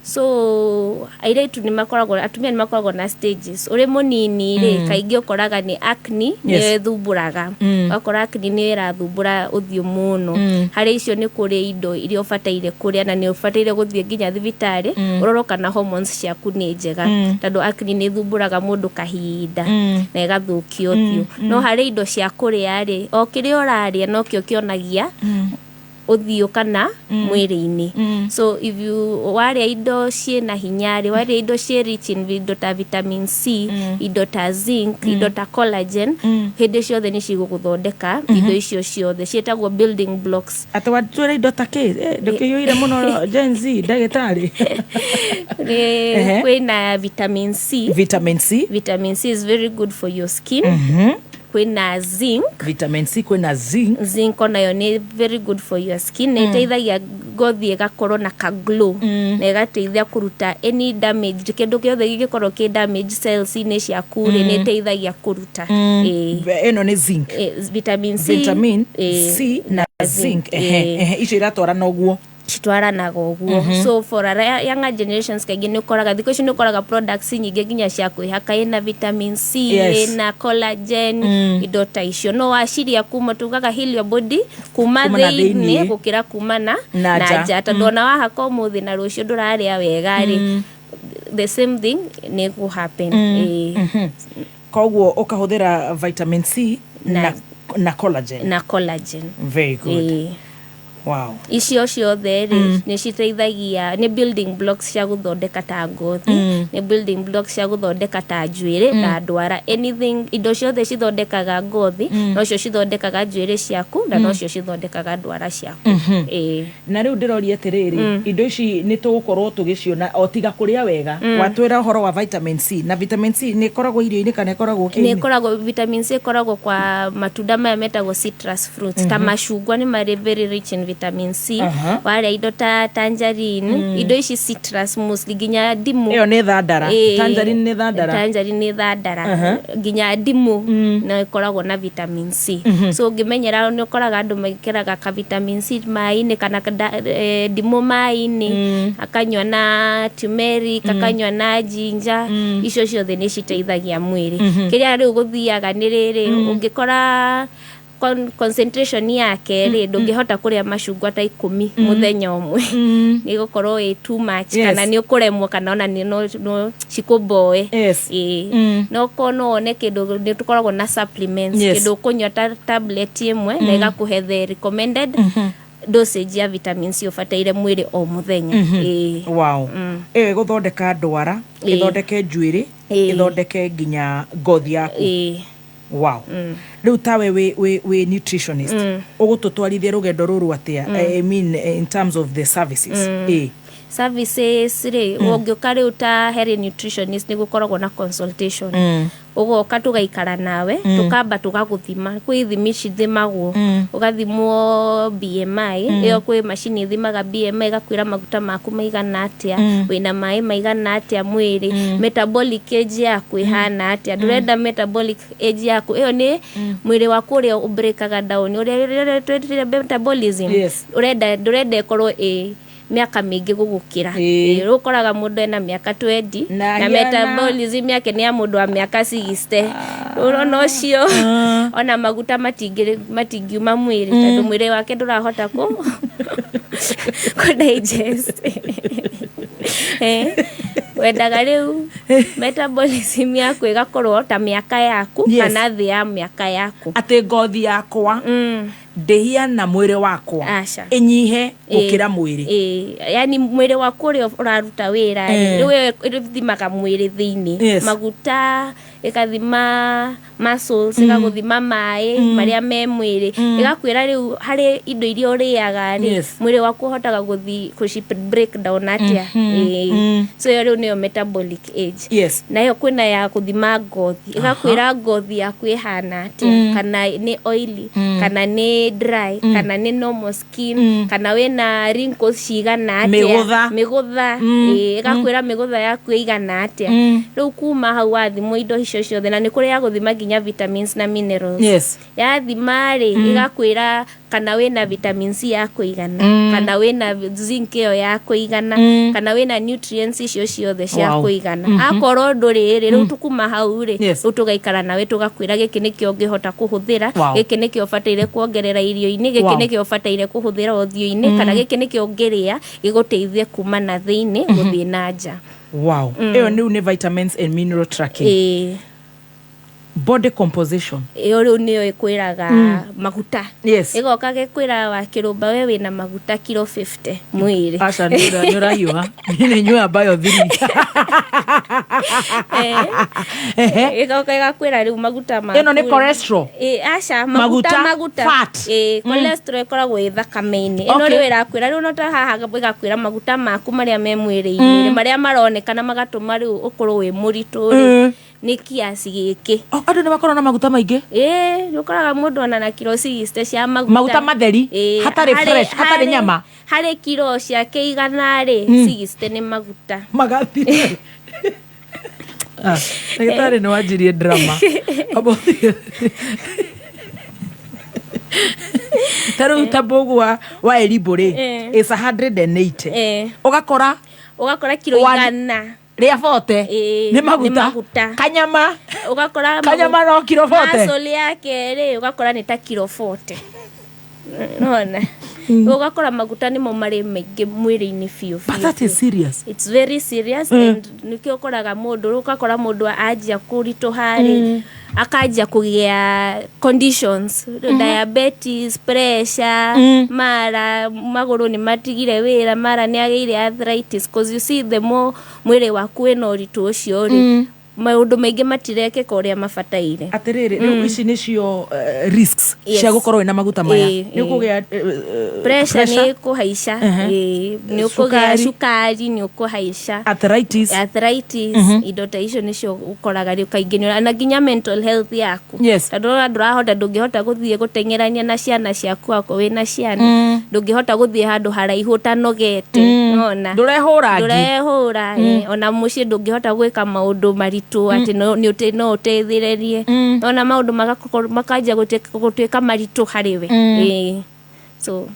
So airĩtu nĩ makoragwo, atumia nĩ makoragwo na stages. Ũrĩ mũnini rĩ, kaingĩ ũkoraga nĩ acne nĩyo ĩthumbũraga. Ũgakora acne nĩyo ĩrathumbũra ũthiũ mũno. Harĩ icio nĩ kũrĩ indo iria ũbataire kũrĩa na nĩ ũbataire gũthiĩ nginya thibitarĩ ũrorwo kana hormones ciaku nĩ njega, tondũ acne nĩ ĩthumbũraga mũndũ kahinda na ĩgathũkia ũthiũ. No harĩ indo cia kũrĩa rĩ, o kĩrĩa ũrarĩa nokĩo kĩonagia ũthiũ kana mwĩrĩ-inĩ. So if you warĩa indo ciĩna hinya rĩ, warĩa indo ciĩ rich in indo ta vitamin C, indo ta zinc, indo ta collagen, hĩndĩ ciothe nĩ cigũgũthondeka. Indo icio ciothe ciĩtagwo building blocks. Atĩ watwĩra indo ta kĩ? Ndũkĩiyũire mũno Gen Z, ndagĩtarĩ. Kwĩna vitamin C. Vitamin C. Vitamin C is very good for your skin. Kwĩna zinc. Vitamin C, kwĩna zinc. Zinc onayo nĩ very good for your skin, nĩ ĩteithagia ngothi ĩgakorwo na ka glow na ĩgateithia kũruta any damage, kĩndũ gĩothe gĩngĩkorwo kĩ damage cells-inĩ ciaku rĩ, nĩ ĩteithagia kũruta. Ĩĩ. Ĩno nĩ zinc. Vitamin C. Vitamin C na zinc. Ehe, icio iratwarana ũguo. Citwaranaga ũguo. So for a younger generations, kaingĩ nĩ ũkoraga thikũ ici nĩ ũkoraga products nyingĩ nginya cia kwĩhaka ĩna vitamin C, ĩna collagen, indo ta icio. No waciria kuma, tugaga heal your body kuma Kuma na thĩinĩ thĩiniĩ. Gũkĩra kuma na Na nja. Na nja, tondũ ona wahaka ũmũthĩ na rũciũ ndũrarĩa wega rĩ, the same thing nĩ gũ happen. Ĩĩ. Koguo ũkahũthĩra vitamin C na collagen. Na collagen. Very good. Ĩĩ. Wow. Icio ciothe rĩ, nĩ citeithagia, nĩ building blocks cia gũthondeka ta ngothi, nĩ building blocks cia gũthondeka ta njuĩrĩ na ndwara, anything. Indo ciothe cithondekaga ngothi nocio cithondekaga njuĩrĩ ciaku na nocio cithondekaga ndwara ciaku. Ĩĩ. Na rĩu ndĩroria atĩrĩrĩ, indo ici nĩ tũgũkorwo tũgĩciona o tiga kũrĩa wega? Watwĩra ũhoro wa vitamin C, na vitamin C nĩ ĩkoragwo irio-inĩ kana ĩkoragwo Nĩ kĩ-inĩ? ĩkoragwo, vitamin C ĩkoragwo kwa matunda maya metagwo citrus fruits, ta macungwa nĩ marĩ very rich in vitamin C. Warĩa indo ta tangerine, indo ici citrus mostly, nginya ndimũ. Ĩyo nĩ thandara. Ĩĩ. Tangerine nĩ thandara. Tangerine nĩ thandara. Nginya ndimũ no ĩkoragwo na vitamin C. So ũngĩmenyera, nĩ ũkoraga andũ mekĩraga ka vitamin C maĩ-inĩ kana ndimũ maĩ-inĩ, akanyua na turmeric, akanyua na ginger. Icio ciothe nĩ citeithagia mwĩrĩ. Kĩrĩa rĩu gũthiaga nĩ rĩrĩ, ũngĩkora concentration yake rĩ, ndũngĩhota kũrĩa macungwa ta 10 mũthenya ũmwe, nĩ gũkorwo ĩ too much, kana nĩ ũkũremwo, kana ona nĩ no cikũmboe. Ĩĩ. No ko no wone kĩndũ, nĩ tũkoragwo na supplements, kĩndũ ũkũnyua ta tablet ĩmwe na ĩgakũhe the recommended dosage ya vitamin C ũbataire mwĩrĩ o mũthenya. Ĩĩ. Wow. Ĩyo ĩgũthondeka ndwara, ĩthondeke njuĩrĩ, ĩthondeke nginya ngothi yaku. Wow. Rĩu tawe wĩ nutritionist, ũgũtũtwarithia rũgendo rũrũ atĩa? I mean, in terms of the services. Ĩĩ. Services rĩ, ũngĩũka rĩu ta harĩ nutritionist, nĩ gũkoragwo na consultation. Ũgoka tũgaikara nawe, tũkamba tũgagũthima. Kwĩ ithimi cithimagwo, ũgathimwo BMI. Ĩyo kwĩ macini ĩthimaga BMI, ĩgakwĩra maguta maku maigana atĩa, wĩna maĩ maigana atĩa mwĩrĩ, metabolic age yaku ĩhana atĩa. Ndũrenda metabolic age yaku, ĩyo nĩ mwĩrĩ waku ũrĩa ũbreakaga down, ũrĩa twĩtire metabolism. Ũrenda, ndũrenda ĩkorwo ĩ mĩaka mĩingĩ gũgũkĩra. Ĩĩ, rĩu ũkoraga mũndũ ena mĩaka 20 Na na metabolism yake nĩ ya mũndũ wa mĩaka 60. Ũrona ũcio ona maguta matingiuma mwĩrĩ, tondũ mwĩrĩ wake ndũrahota kũ Kũ digest. Wendaga rĩu metabolism yaku ĩgakorwo ta mĩaka yaku kana thĩ ya mĩaka yaku. Atĩ ngothi yakwa ndĩhiana mwĩrĩ wakwa, Aca. ĩnyihe gũkĩra mwĩrĩ. Ĩĩ, yani mwĩrĩ waku ũrĩa ũraruta wĩra rĩ, rĩu ĩyo ĩthimaga mwĩrĩ thĩinĩ, maguta ĩgathima, muscles ĩgagũthima, maĩ marĩa me mwĩrĩ, ĩgakwĩra rĩu harĩ indo iria ũrĩaga rĩ, mwĩrĩ waku ũhotaga gũthi kũci break down atĩa. Ĩĩ. So ĩyo rĩu nĩyo metabolic age. Nayo kwĩna ya gũthima ngothi, ĩgakwĩra ngothi yaku ĩhana atĩa, kana nĩ oily, kana nĩ dry, kana nĩ normal skin, kana wĩna wrinkles cigana atĩa. Mĩgũtha. Mĩgũtha. Ĩĩ, ĩgakwĩra mĩgũtha yaku ĩigana atĩa. Rĩu kuma hau wathimwo indo icio ciothe, na nĩ kũrĩ ya gũthima nginya vitamins na minerals. Yathima rĩ, ĩgakwĩra kana wĩna vitamin C ya kũigana, kana wĩna zinc ĩyo ya kũigana, kana wĩna nutrients icio ciothe cia kũigana. Akorwo ndũrĩ rĩ, rĩu tukuma hau rĩ, rĩu tũgaikara nawe tũgakwĩra gĩkĩ nĩkĩo ũngĩhota kũhũthĩra, gĩkĩ nĩkĩo ũbataire kuongerera irio-inĩ, gĩkĩ nĩkĩo ũbataire kũhũthĩra ũthiũ-inĩ, kana gĩkĩ nĩkĩo ũngĩrĩa gĩgũteithie kuma na thĩinĩ gũthiĩ na nja. Ĩyo rĩu nĩ vitamins and mineral tracking. Ĩĩ. Body composition. Ĩyo rĩu nĩyo ĩkwĩraga maguta. Ĩgoka gĩkwĩra wa kĩrũmba we wĩna maguta kiro 50 mwĩrĩ. Aca, nĩ ũrahiũha, nĩ nyua bayo 3. Ĩgoka ĩgakwĩra rĩu maguta maku Ĩno nĩ cholesterol? Ĩ, aca, maguta. Maguta, Maguta fat. Ĩ, cholesterol ĩkoragwo ĩ thakame-inĩ. Ĩno rĩu ĩrakwĩra rĩu no ta haha ĩgakwĩra maguta maku marĩa me mwĩrĩ-inĩ, marĩa maronekana magatũma rĩu ũkorwo wĩ mũritũ rĩ, nĩ kiasi gĩkĩ. Oh, andũ nĩ makoragwo na maguta maingĩ. Ĩĩ, nĩ ũkoraga mũndũ ona na kiro 60 cia maguta. Maguta matheri, Ĩĩ, hatarĩ fresh, hatarĩ nyama. Harĩ kiro ciake 100 rĩ, 60 nĩ maguta. Magathire. Ah, ndagĩtarĩ, nĩ wanjirie drama. Amba ta rĩu ta mbũgũ wa erimbo rĩ, is 180. Ũgakora Ũgakora kiro 100 rĩa 40 Ĩĩ, nĩ maguta. Nĩ maguta. Kanyama. Ũgakora Kanyama no kiro 40. Muscle yake rĩ, ũgakora nĩ ta kiro 40. Nona ũgakora maguta nĩmo marĩ maingĩ mwĩrĩ-inĩ biũ. But that is serious. It's very serious. And nĩkĩo ũkoraga mũndũ, ũgakora mũndũ anjia kũritũha rĩ, akanjia kũgĩa conditions, diabetes, pressure, mara magũrũ nĩ matigire wĩra, mara nĩ agĩire arthritis, cause you see, the more mwĩrĩ waku wĩna ũritũ ũcio rĩ, maũndũ maingĩ matirekĩka ũrĩa mabataire. Atĩrĩrĩ, rĩu ici nĩcio risks cia gũkorwo wĩna maguta maya. Nĩ ũkũgĩa pressure nĩ ĩkũhaica. Ĩĩ, nĩ ũkũgĩa Cukari. Cukari nĩ ũkũhaica. Arthritis. Arthritis. Indo ta icio nĩcio ũkoraga rĩu kaingĩ na nginya mental health yaku, tondũ ũrona ndũrahota, ndũngĩhota gũthiĩ gũteng'erania na ciana ciaku akorwo wĩna ciana, ndũngĩhota gũthiĩ handũ haraihu ũtanogete. Nona Ndũrehũra ngi. Ndũrehũra. Ona mũciĩ ndũngĩhota gwĩka maũndũ maritũ atĩ no ũteithĩrĩrie. Ona maũndũ makanjia gũtuĩka maritũ harĩ we. Ĩĩ. So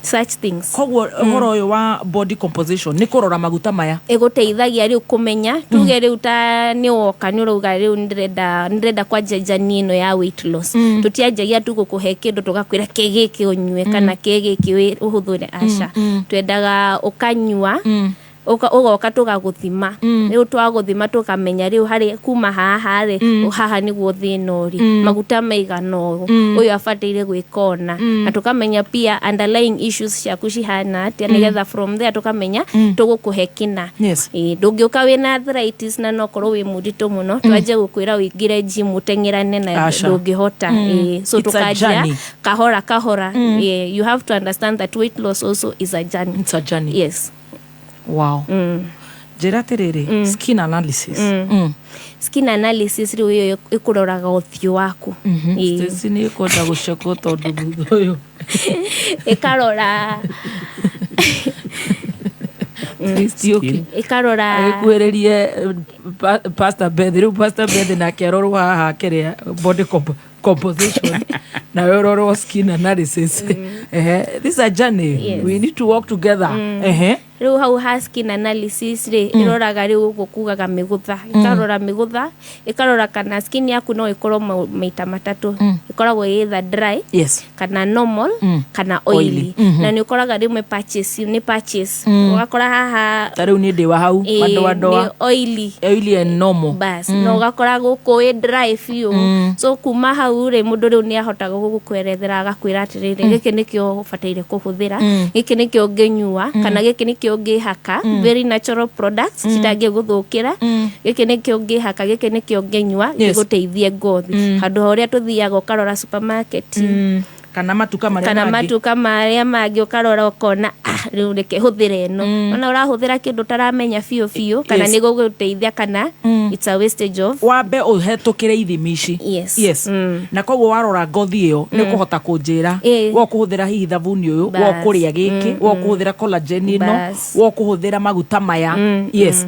such things. Koguo ũhoro ũyũ wa body composition nĩ kũrora maguta maya. Ĩgũteithagia rĩu kũmenya, tuge rĩu ta nĩ woka nĩ ũrauga rĩu nĩndĩrenda kwanjia journey ĩno ya weight loss, tũtianjagia tu gũkũhe kĩndũ tũgakwĩra kĩ gĩkĩ ũnyue kana kĩ gĩkĩ ũhũthĩre, aca. Twendaga ũkanyua, ũgoka tũgagũthima. Rĩu twagũthima tũkamenya rĩu harĩ kuma haha rĩ, haha nĩguo thĩna ũrĩ, maguta maigana ũũ, ũyũ abataire gwĩka ũna, na tũkamenya pia underlying issues ciaku cihana atĩa, nĩgetha from there tũkamenya tũgũkũhe kĩna. Ĩĩ, ndũngĩũka wĩna arthritis na no korwo wĩ mũritũ mũno twanjie gũkwĩra ũingĩre gym ũteng'erane na Aca. ndũngĩhota. Ĩĩ, so It's a tũkanjia journey. kahora kahora. Ĩĩ, you have to understand that weight loss also is a journey. It's a journey. Yes. Wow. Njĩra atĩrĩrĩ, skin analysis. Skin analysis rĩu ĩyo ĩkũroraga ũthiũ waku. Ĩĩ. Stacy nĩ ĩkwenda gũcekwo tondũ thutha ũyũ Ĩkarora Stacy ũkĩ ĩkarora agĩkuhĩrĩrie Pastor Beth. Rĩu Pastor Beth nake arorwo haha kĩrĩa body composition, nawe ũrorwo skin analysis. Ehe, this is a journey. We need to work together. Ehe. Rĩu hau ha skin analysis rĩ, ĩroraga rĩu ũguo kugaga mĩgũtha, ĩkarora mĩgũtha, ĩkarora kana skin yaku no ĩkorwo maita matatũ. Ĩkoragwo ĩ either dry kana normal kana oily. Oily. Na nĩ ũkoraga rĩmwe patches nĩ patches, ũgakora haha Ta rĩu niĩ ndĩ wa hau madoadoa. Nĩ oily. Oily and normal. Bas, no ũgakora gũkũ wĩ dry biũ. So kuma hau rĩ, mũndũ rĩu nĩ ahotaga gũgũkwerethera, agakwĩra atĩrĩrĩ, gĩkĩ nĩkĩo ũbataire kũhũthĩra, gĩkĩ nĩkĩo ũngĩnyua, kana gĩkĩ nĩkĩo ũngĩhaka, very natural products citangĩgũthũkĩra, gĩkĩ nĩkĩo ũngĩhaka, gĩkĩ nĩkĩo ũngĩnyua, gĩgũteithie ngothi, handũ ha ũrĩa tũthiaga ũkarora supermarket Kana matuka marĩa kana mangĩ. Matuka marĩa mangĩ, ũkarora ũkona, ah, rĩu reke hũthĩre ĩno. Ona ũrahũthĩra kĩndũ ũtaramenya biũ biũ kana nĩ gũgũteithia kana it's a wastage of Wambe ũhetũkĩre ithimi ici. Yes. Yes. Na koguo warora ngothi ĩyo nĩ ũkũhota kũnjĩra we ũkũhũthĩra hihi thabuni ũyũ, we ũkũrĩa gĩkĩ, we ũkũhũthĩra collagen ĩno, we ũkũhũthĩra maguta maya. Yes.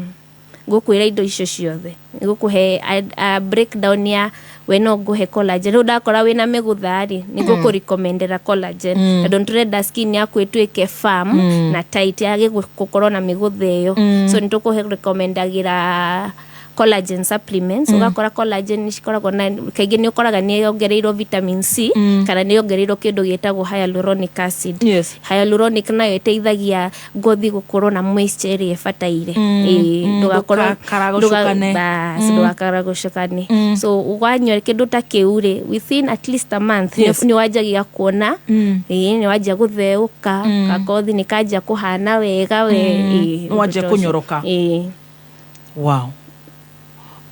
Ngũkwĩra indo icio ciothe, ngũkũhe a breakdown ya we no ngũhe collagen. Rĩu ndakora wĩna mĩgũtha rĩ, nĩ ngũkũrecommendera collagen, tondũ nĩtũrenda skin yaku ĩtuĩke firm na tight, yage gũkorwo na mĩgũtha ĩyo. So nĩ tũkũrecommendagĩra collagen supplements. Ũgakora collagen nĩ cikoragwo na, kaingĩ nĩ ũkoraga nĩ yongereirwo vitamin C kana nĩ yongereirwo kĩndũ gĩtagwo hyaluronic acid. Hyaluronic nayo ĩteithagia ngothi gũkorwo na moisture ĩrĩa ĩbataire. Ĩĩ, ndũgakorwo Ndũkakaragũcũkane. Bas, ndũgakaragũcũkane. So wanyua kĩndũ ta kĩu rĩ, within at least a month nĩ wanjagia kuona, ĩĩ, nĩ wanjia gũtheũka, kagothi nĩ kanjia kũhana wega we. Ĩĩ, Nĩ wanjia ũndũ ta ũcio. kũnyoroka. Ĩĩ. Wow,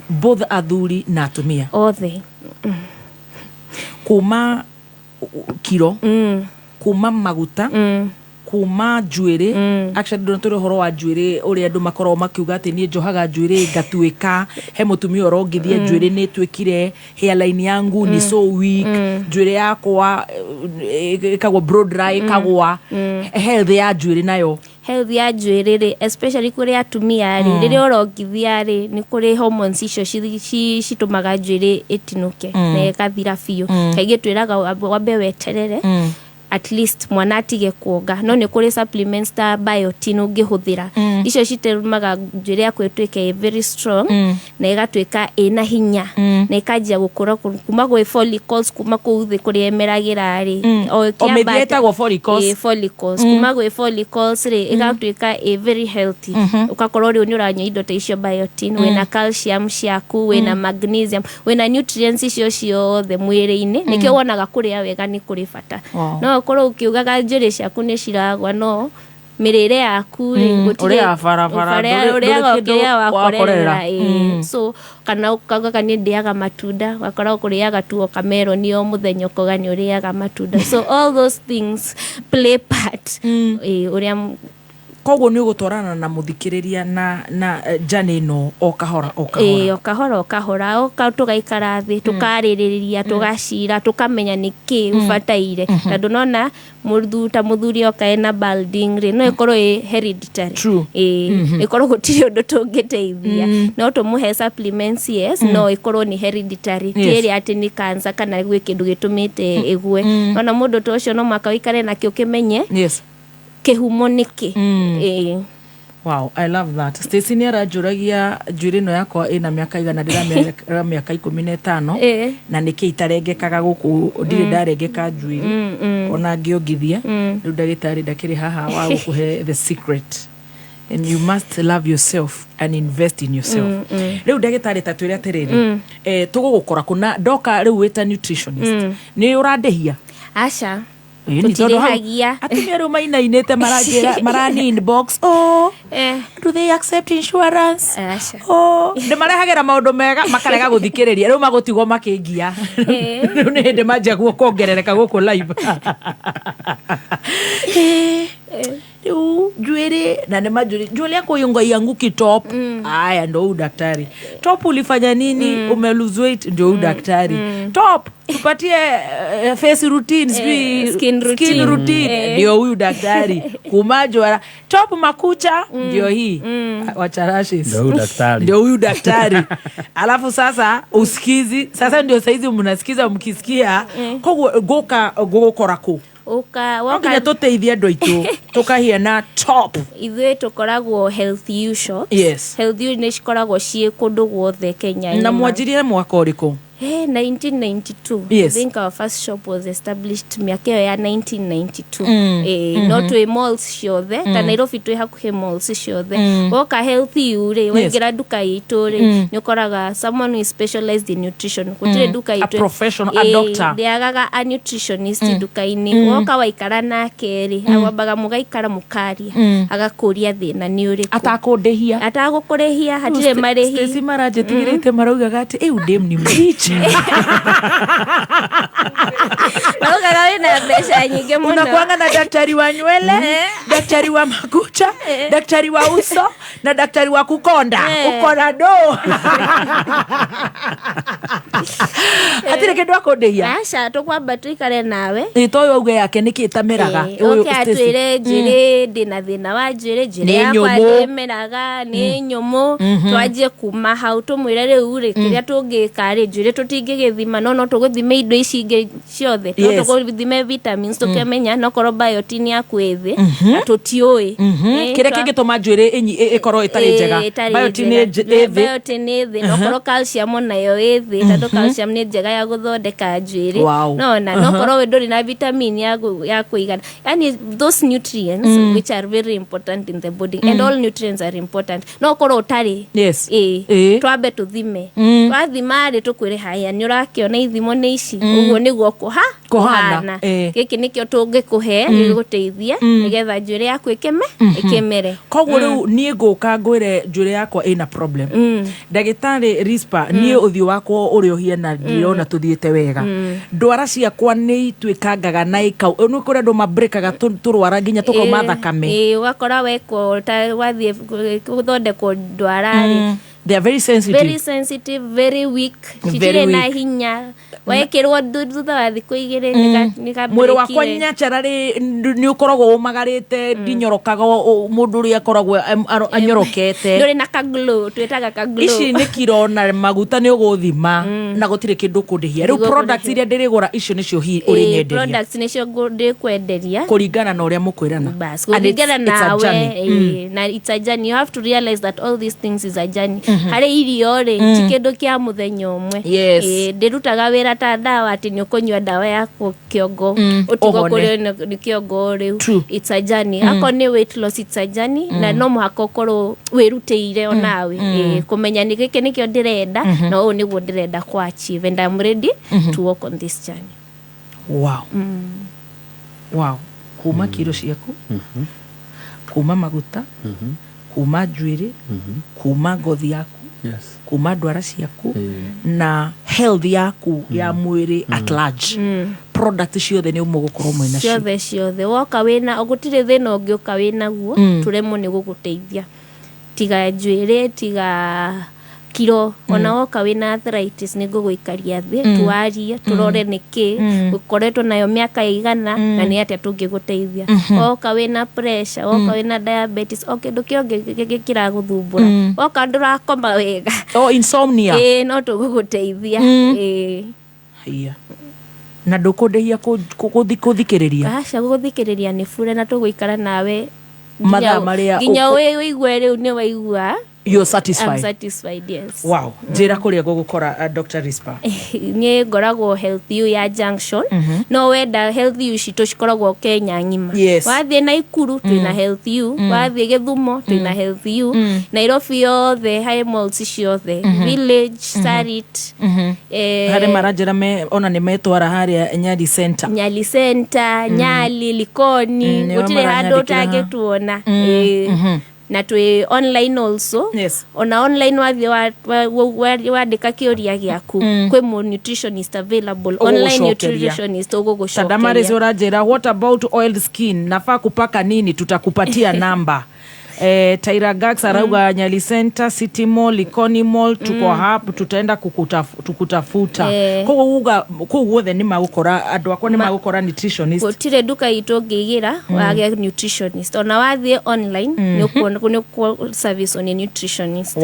both athuri na atumia? Othe. Kuma kiro, kuma maguta, kuma njuĩrĩ. Actually, ndũna tũrĩ ũhoro wa njuĩrĩ, ũrĩa andũ makoragwo makiuga atĩ niĩ njohaga njuĩrĩ ngatuĩka, he mũtumia ũrongithia njuĩrĩ nĩ ĩtuĩkire, hairline yangu ni so weak, njuĩrĩ yakwa ĩkagwo blow dry ĩkagwa. Health ya njuĩrĩ nayo? Health ya njuĩrĩ rĩ, especially kũrĩ atumia rĩ, rĩrĩa ũrongithia rĩ, nĩ kũrĩ hormones icio citũmaga njuĩrĩ ĩtinũke na ĩgathira biũ. Kaingĩ twĩraga wambe weterere at least mwana atige kuonga, no nĩ kũrĩ supplements ta biotin ũngĩhũthĩra. Icio citũmaga njuĩrĩ yaku ĩtuĩke ĩ very strong na ĩgatuĩka ĩna hinya na ĩkanjia gũkũra kuma gwĩ follicles, kuma kũu thĩ kũrĩa ĩmeragĩra rĩ. O O mĩthia ĩtagwo follicles. Ĩ, follicles. Kuma gwĩ follicles rĩ, ĩgatuĩka ĩ very healthy. Ũgakorwo rĩu nĩ ũranyua indo ta icio, biotin, wĩna calcium ciaku, wĩna magnesium, wĩna nutrients icio ciothe mwĩrĩ-inĩ. Nĩkĩo wonaga kũrĩa wega nĩ kũrĩ bata. No ũkorwo ũkiugaga njuĩrĩ ciaku nĩ ciragwa, no mĩrĩre yaku rĩ, Ũrĩaga barabara, ũrĩaga ndũrĩ kĩndũ kĩrĩa wakorerera. wakorera. So kana ũkaugaga nĩ ndĩaga matunda, ũgakora ũkũrĩaga tu okameroni o mũthenya, ũkauga nĩ ũrĩaga matunda. So all those things play part. Ĩĩ, ũrĩa Koguo nĩ ũgũtwarana na mũthikĩrĩria na journey ĩno o kahora o kahora. Ĩĩ, o kahora o kahora, oka tũgaikara thĩ, tũkarĩrĩria, tũgacira, tũkamenya nĩ kĩ ũbataire, tondũ nona ta mũthuri oka ena balding rĩ, no ĩkorwo ĩ hereditary. Ĩĩ, ĩkorwo gũtirĩ ũndũ tũngĩteithia. No tũmũhe supplements, yes, no ĩkorwo nĩ hereditary, ti ĩrĩa atĩ nĩ cancer kana gwĩ kĩndũ gĩtũmĩte ĩgwe. Ona mũndũ ta ũcio no mũhaka ũikare nakĩo ũkĩmenye kĩhumo nĩkĩ. Ĩĩ. Wow, I love that. Stacy nĩ aranjũragia njuĩrĩ ĩno yakwa ĩna mĩaka igana, ndĩra mĩaka 15 na nĩkĩ itarengekaga gũkũ, ndirĩ ndarengeka njuĩrĩ ona ngĩongithia. Rĩu ndagĩtarĩ ndakĩrĩ haha wa gũkũhe the secret, and you must love yourself and invest in yourself. Rĩu ndagĩtarĩ, ta twĩre atĩrĩrĩ, tũgũgũkora kũna ndoka rĩu wĩta nutritionist, nĩ ũrandĩhia? Aca. Ĩĩ, nĩ tondũ hau Tũtirĩhagia. Atumia rĩu mainainĩte maranjĩra marani inbox, oh, do they accept insurance? Aca. Oh, nĩ marehagĩra maũndũ mega makarega gũthikĩrĩria, rĩu magũtigwo makĩngia. Rĩu nĩ hĩndĩ manjia kuongerereka gũkũ live. Rĩu njuĩrĩ na nĩ manjũri, njuĩrĩ yako yunga ianguki top. Aya, ndo huyu daktari. Top, ulifanya nini? Ume lose weight? Ndio huyu daktari. Top, tupatie face routine, sijui Skin routine. Skin routine. Ndio huyu daktari. Kumajwara top, makucha ndio hii, wacharashes. Ndio huyu daktari. Ndio huyu daktari. Alafu sasa usikizi, sasa ndio saizi mnasikiza mkisikia. Koguo ngũka ngũgũkora kũ? Ũka No woka nginya tũteithie andũ aitũ tũkahiana top. Ithuĩ tũkoragwo Health U shops. Yes. Health U nĩ cikoragwo ciĩ kũndũ guothe Kenya Na ng'ima. mwanjirie mwaka ũrĩkũ? Hey, 1992. Yes. I think our first shop was established mĩaka ĩyo ya 1992. No twĩ malls ciothe ta Nairobi, twĩ hakuhĩ malls ciothe. Woka Health U rĩ, waingĩra nduka itũ rĩ, nĩ ũkoraga someone who is specialized in nutrition. Gũtirĩ nduka A itũ professional, a doctor. Ndĩagaga a nutritionist nduka-inĩ. Woka waikara nake rĩ, wambaga mũgaikara mũkaria, agakũria thĩna nĩ ũrĩkũ. Atakũndĩhia. Atagũkũrĩhia, hatirĩ marĩhi. Stacy maranjĩtigĩrĩte maraugaga atĩ ĩu ndĩm nĩ mũriche. Maraugaga wĩna mbeca nyingĩ mũno. Unakuanga na daktari wa nywele, daktari wa makucha, daktari wa uso na daktari wa kukonda. Uko na do hatirĩ kĩndũ akũndĩhia. Aca, tũkwamba tũikare nawe. Ĩ to ũyũ auge yake nĩkĩ ĩtameraga. Ũyũ Oke Stacy. atwĩre njuĩrĩ, ndĩna thĩna wa njuĩrĩ, njuĩrĩ Nĩ yakwa nyũmũ. ndĩmeraga, nĩ nyũmũ. Twanjie kuma hau, tũmwĩre rĩu rĩ, kĩrĩa tũngĩka rĩ, njuĩrĩ tũtingĩgĩthima, no tũgũthime indo ici ingĩ ciothe, no tũgũthime vitamins, tũkĩmenya nokorwo biotin yaku ĩ thĩ na tũtiũĩ. Kĩrĩa kĩngĩtũma njuĩrĩ ĩkorwo ĩtarĩ njega. Ĩtarĩ Biotin ĩ njega. ĩ thĩ. Biotin ĩ thĩ, nokorwo calcium onayo ĩ thĩ, tondũ calcium nĩ njega ya gũthondeka njuĩrĩ. Nona nokorwo we ndũrĩ na vitamin ya kũigana, yani those nutrients which are very important in the body, and all nutrients are important, no korwo ũtarĩ. Twambe tũthime. Twathima rĩ, tũkwĩre haya, nĩ ũrakĩona ithimo nĩ ici, ũguo nĩguo kũha Kũhana, gĩkĩ nĩkĩo tũngĩkũhe gĩgũteithie nĩgetha njuĩrĩ yaku ĩkĩme ĩkĩmere. Koguo rĩu niĩ ngũka ngwĩre njuĩrĩ yakwa ĩna problem, ndagĩtarĩ Rispa, niĩ ũthiũ wakwa ũrĩa ũhiana ndirona tũthiĩte wega, ndwara ciakwa nĩ ituĩkangaga na ikau nĩ kũrĩ andũ mabrĩkaga tũrwara nginya tũkauma thakame. Ĩĩ, ũgakora wekwo ta wathiĩ gũthondekwo ndwara rĩ, They are very sensitive. Very sensitive, very weak. Very Citirĩ na weak. hinya, wekĩrwo thutha wa thikũ 2 Mwĩrĩ wakwa nĩkabreakire. nyacararĩ nĩ ũkoragwo ũmagarĩte, ndinyorokaga mũndũ ũrĩa akoragwo anyorokete. Ndũrĩ na kaglow, twĩtaga kaglow. Ici nĩ kiro na maguta nĩ ũgũthima na gũtirĩ kĩndũ ũkũndĩhia rĩu. Ndigũkũrĩhia. Products iria ndĩrĩgũra icio nĩcio hi Ĩĩ, ũrĩnyenderia. Products nĩcio ndĩkwenderia. Kũringana na ũrĩa mũkwĩrana. Bas, And kũringana it's a nawe. journey. Na it's a journey. You have to realize that all these things is a journey. Harĩ irio rĩ, ti kĩndũ kĩa mũthenya ũmwe. Ndĩrutaga wĩra ta ndawa atĩ nĩ ũkũnyua ndawa yaku kĩongo ũtigwo Ũhone. kũrĩo nĩ kĩongo rĩu. True. It's a journey. Akorwo nĩ weight loss, it's a journey, na no mũhaka ũkorwo wĩrutĩire onawe. Kũmenya nĩ gĩkĩ nĩkĩo ndĩrenda na ũũ nĩguo ndĩrenda kũ achieve, and I'm ready to walk on this journey. Wow, kuma kiro ciaku, kuma maguta, kuma njuĩrĩ, kuma ngothi yaku, kuma ndwara ciaku na health yaku ya mwĩrĩ at large, product ciothe nĩ mũgũkorwo mwĩ nacio. Ciothe ciothe, woka wĩna, gũtirĩ thĩna ũngĩũka wĩnaguo tũremwo nĩ gũgũteithia, tiga njuĩrĩ, tiga kiro. Ona woka wĩna arthritis, nĩ ngũgũikaria thĩ, twarie, tũrore nĩkĩ ũkoretwo nayo mĩaka ĩigana na nĩ atĩa tũngĩgũteithia. Woka wĩna pressure, woka wĩna diabetes, o kĩndũ kĩongĩ kĩragũthumbũra, woka ndũrakoma wega, Oh, insomnia. Ĩĩ, no tũgũgũteithia. Ĩĩ. Haiya, na ndũkũndĩhia kũthikĩrĩria? Aca, gũgũthikĩrĩria nĩ bure, na tũgũikara nawe Mathaa marĩa nginya wĩigue rĩu nĩ waigua. You're satisfied. I'm satisfied, yes. Wow, njĩra kũrĩa ngũgũkora, Dr. Rispa. Niĩ ngoragwo Health U ya Junction. No wenda, Health U citũ cikoragwo Kenya ng'ima. Wathiĩ Naikuru twĩna Health U, wathiĩ Gĩthumo twĩna Health U, Nairobi yothe harĩ malls ciothe, Village, Sarit, Harĩ maranjĩra me ona nĩ metwara harĩa Nyali Center. Nyali Center, Nyali, Likoni, Nĩo gũtirĩ handũ maranyandĩkĩra. ũtangĩtuona. Ĩĩ. Na twĩ online also. Ona online wathiĩ wandĩka kĩũria gĩaku, kwĩ mũ nutritionist available online. Ũgũgũcokeria. Nutritionist Sadamaris ũgũgũcokeria. ũranjĩra, "What about oil skin? Nafaa kupaka nini?" Tutakupatia namba. Taira Gax arauga Nyali Center, City Mall, Likoni Mall, tuko hapa, tutaenda tukutafuta. Koguo uga kũu guothe nĩ magũkora andũ akwa, nĩ magũkora nutritionist. Gũtirĩ nduka itũ ũngĩigĩra wage nutritionist. Ona wathiĩ online nĩ ũkuona service on a nutritionist.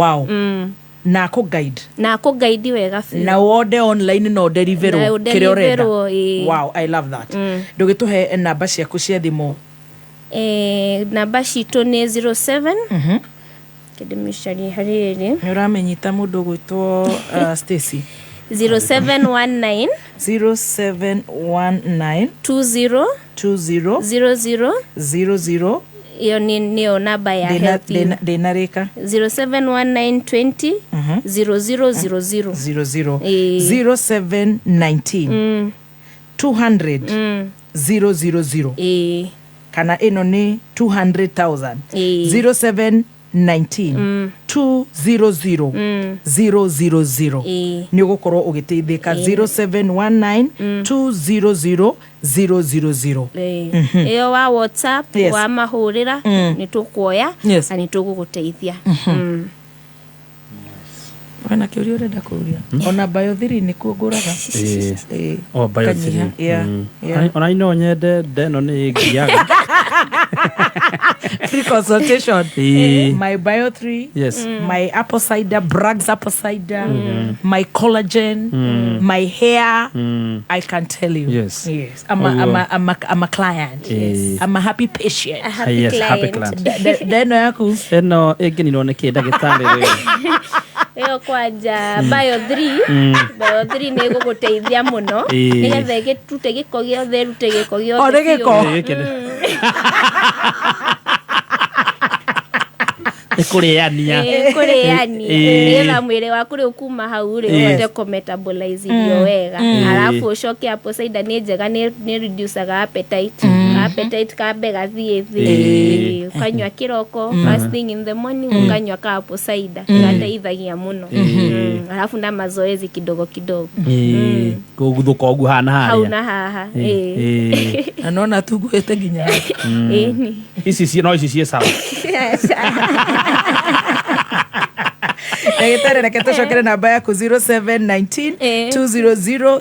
Na akå guide. Na akå guide wega biũ. Na wonde online no Na deliverwo kĩrĩa ũrenda. ũdeliverwo, ĩĩ. Wow, I love that. Ndũgĩtũhe namba ciaku cia thimũ. Namba citũ nĩ 07 kĩndĩmĩcarie harĩrĩ. Nĩ ũramenyita mũndũ ũgwĩtwo Stacy. 0719 0719 20 20 00 00. Ĩyo nĩyo namba ya Health U. Ndĩnarĩka. 0719 20 0000. 00. Ĩĩ. 0719 200 000. Ĩĩ. Kana ĩno nĩ 200,000. Ĩĩ. 0719 200 000. Ĩĩ. Nĩ ũgũkorwo ũgĩteithĩka. 0719 200 000. Ĩĩ. Ĩyo wa WhatsApp, Yes. wa mahũrĩra, nĩ tũkuoya na nĩ tũgũgũteithia. Wena kĩũria ũrenda kũũria? Ona bayothiri nĩ kuo ngũraga. Ĩĩ. Ĩĩ. O bio Kanyiha, three. yeah, yeah. Ona no nyende ndeno nĩ ngiaga. Free consultation. Ĩĩ. My bio 3. Yes. My apple cider, Bragg's apple cider, my collagen, my hair. I can tell you. Yes. Yes. I'm a, I'm a, I'm a, I'm a client. Yes. I'm a happy patient. A happy Yes, happy client. client. Ndeno yaku. Ĩno ĩngĩninwo nĩ kĩ ndagĩtarĩ rĩ? Ĩyo kwanja bio 3, bio 3 nĩ ĩgũgũteithia mũno Ĩĩ. nĩgetha ĩgĩrute gĩko gĩothe, ĩrute gĩko gĩothe O, nĩ gĩko? biũ. Ĩĩ, gĩkĩ nĩ kũrĩania. Ĩĩ, kũrĩania Ĩĩ. nĩgetha mwĩrĩ waku rĩu kuma hau rĩ Yes. ũhote kũmetabolize irio wega. Arabu ũcoke apple cider nĩ njega, nĩ reducaga appetite, appetite kambe gathiĩ thĩ. Ĩĩ. Ĩĩ, ũkanyua kĩroko, first thing in the morning ũkanyua ka apple cider, gateithagia mũno. Arabu na mazoezi kidogo kidogo. Ĩĩ, kũguthũka ũguo haha na Hau harĩa. na haha. Ĩĩ. Ĩĩ. Ĩĩ. Na nona tunguĩte nginya. Ĩĩ. Ici no ici ciĩ sawa. Ndagĩtarĩ, reke tũcokere namba yaku, 0719 Ĩĩ. 200 000.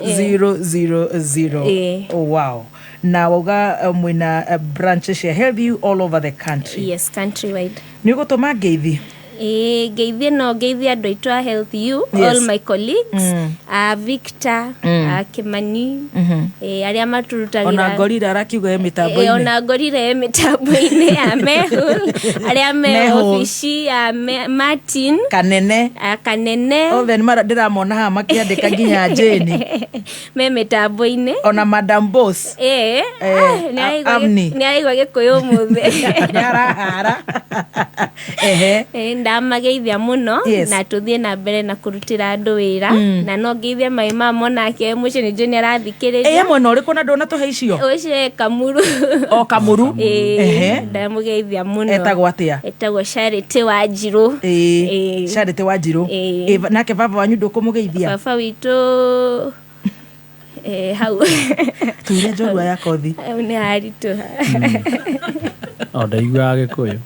Ĩĩ. Oh, wow. Na wauga mwĩna branches cia Health You all over the country. Yes, countrywide. Nĩ ũgũtũma ngeithi? Ĩĩ, ngeithie, no ngeithie andũ aitũ a Health U, Yes. all my colleagues, a Victor, a Kimani, arĩa maturutagĩra. Ona ngorira arakiuga e Ĩĩ, mĩtambo-inĩ. Ona ngorire e mĩtambo-inĩ ya Mehul, arĩa me Mehul. obici ya Martin Kanene. A Kanene. Othe nĩ ndĩramona haha makĩandĩka nginya Jane. Me mĩtambo-inĩ. Ona Madam Boss. Ĩĩ. Eh, Amni. Nĩ araigua gĩkũyũ ũmũthĩ. Nĩ arahara. Ehe. Ĩĩ, ndamageithia mũno. Yes. Na tũthiĩ na mbere na kũrutĩra andũ wĩra, na no ngeithie mai mamo nake mũciĩ, nĩ njũĩ nĩ arathikĩrĩria. Ĩ, mwena ũrĩkũ na ndũnatũhe icio? Ũcio e Kamuru. O Kamuru. Ĩĩ, Ehe. ndamũgeithia mũno. Etagwo atĩa? Etagwo Charity Wanjirũ. Ĩĩ. Ĩĩ. Charity Wanjirũ. Ĩĩ. Ĩ, nake baba wanyu ndũkũmũgeithia? Baba witũ hau. Twĩre njorua ya kothi. Hau nĩ haritũha. O ndaiguaga gĩkũyũ.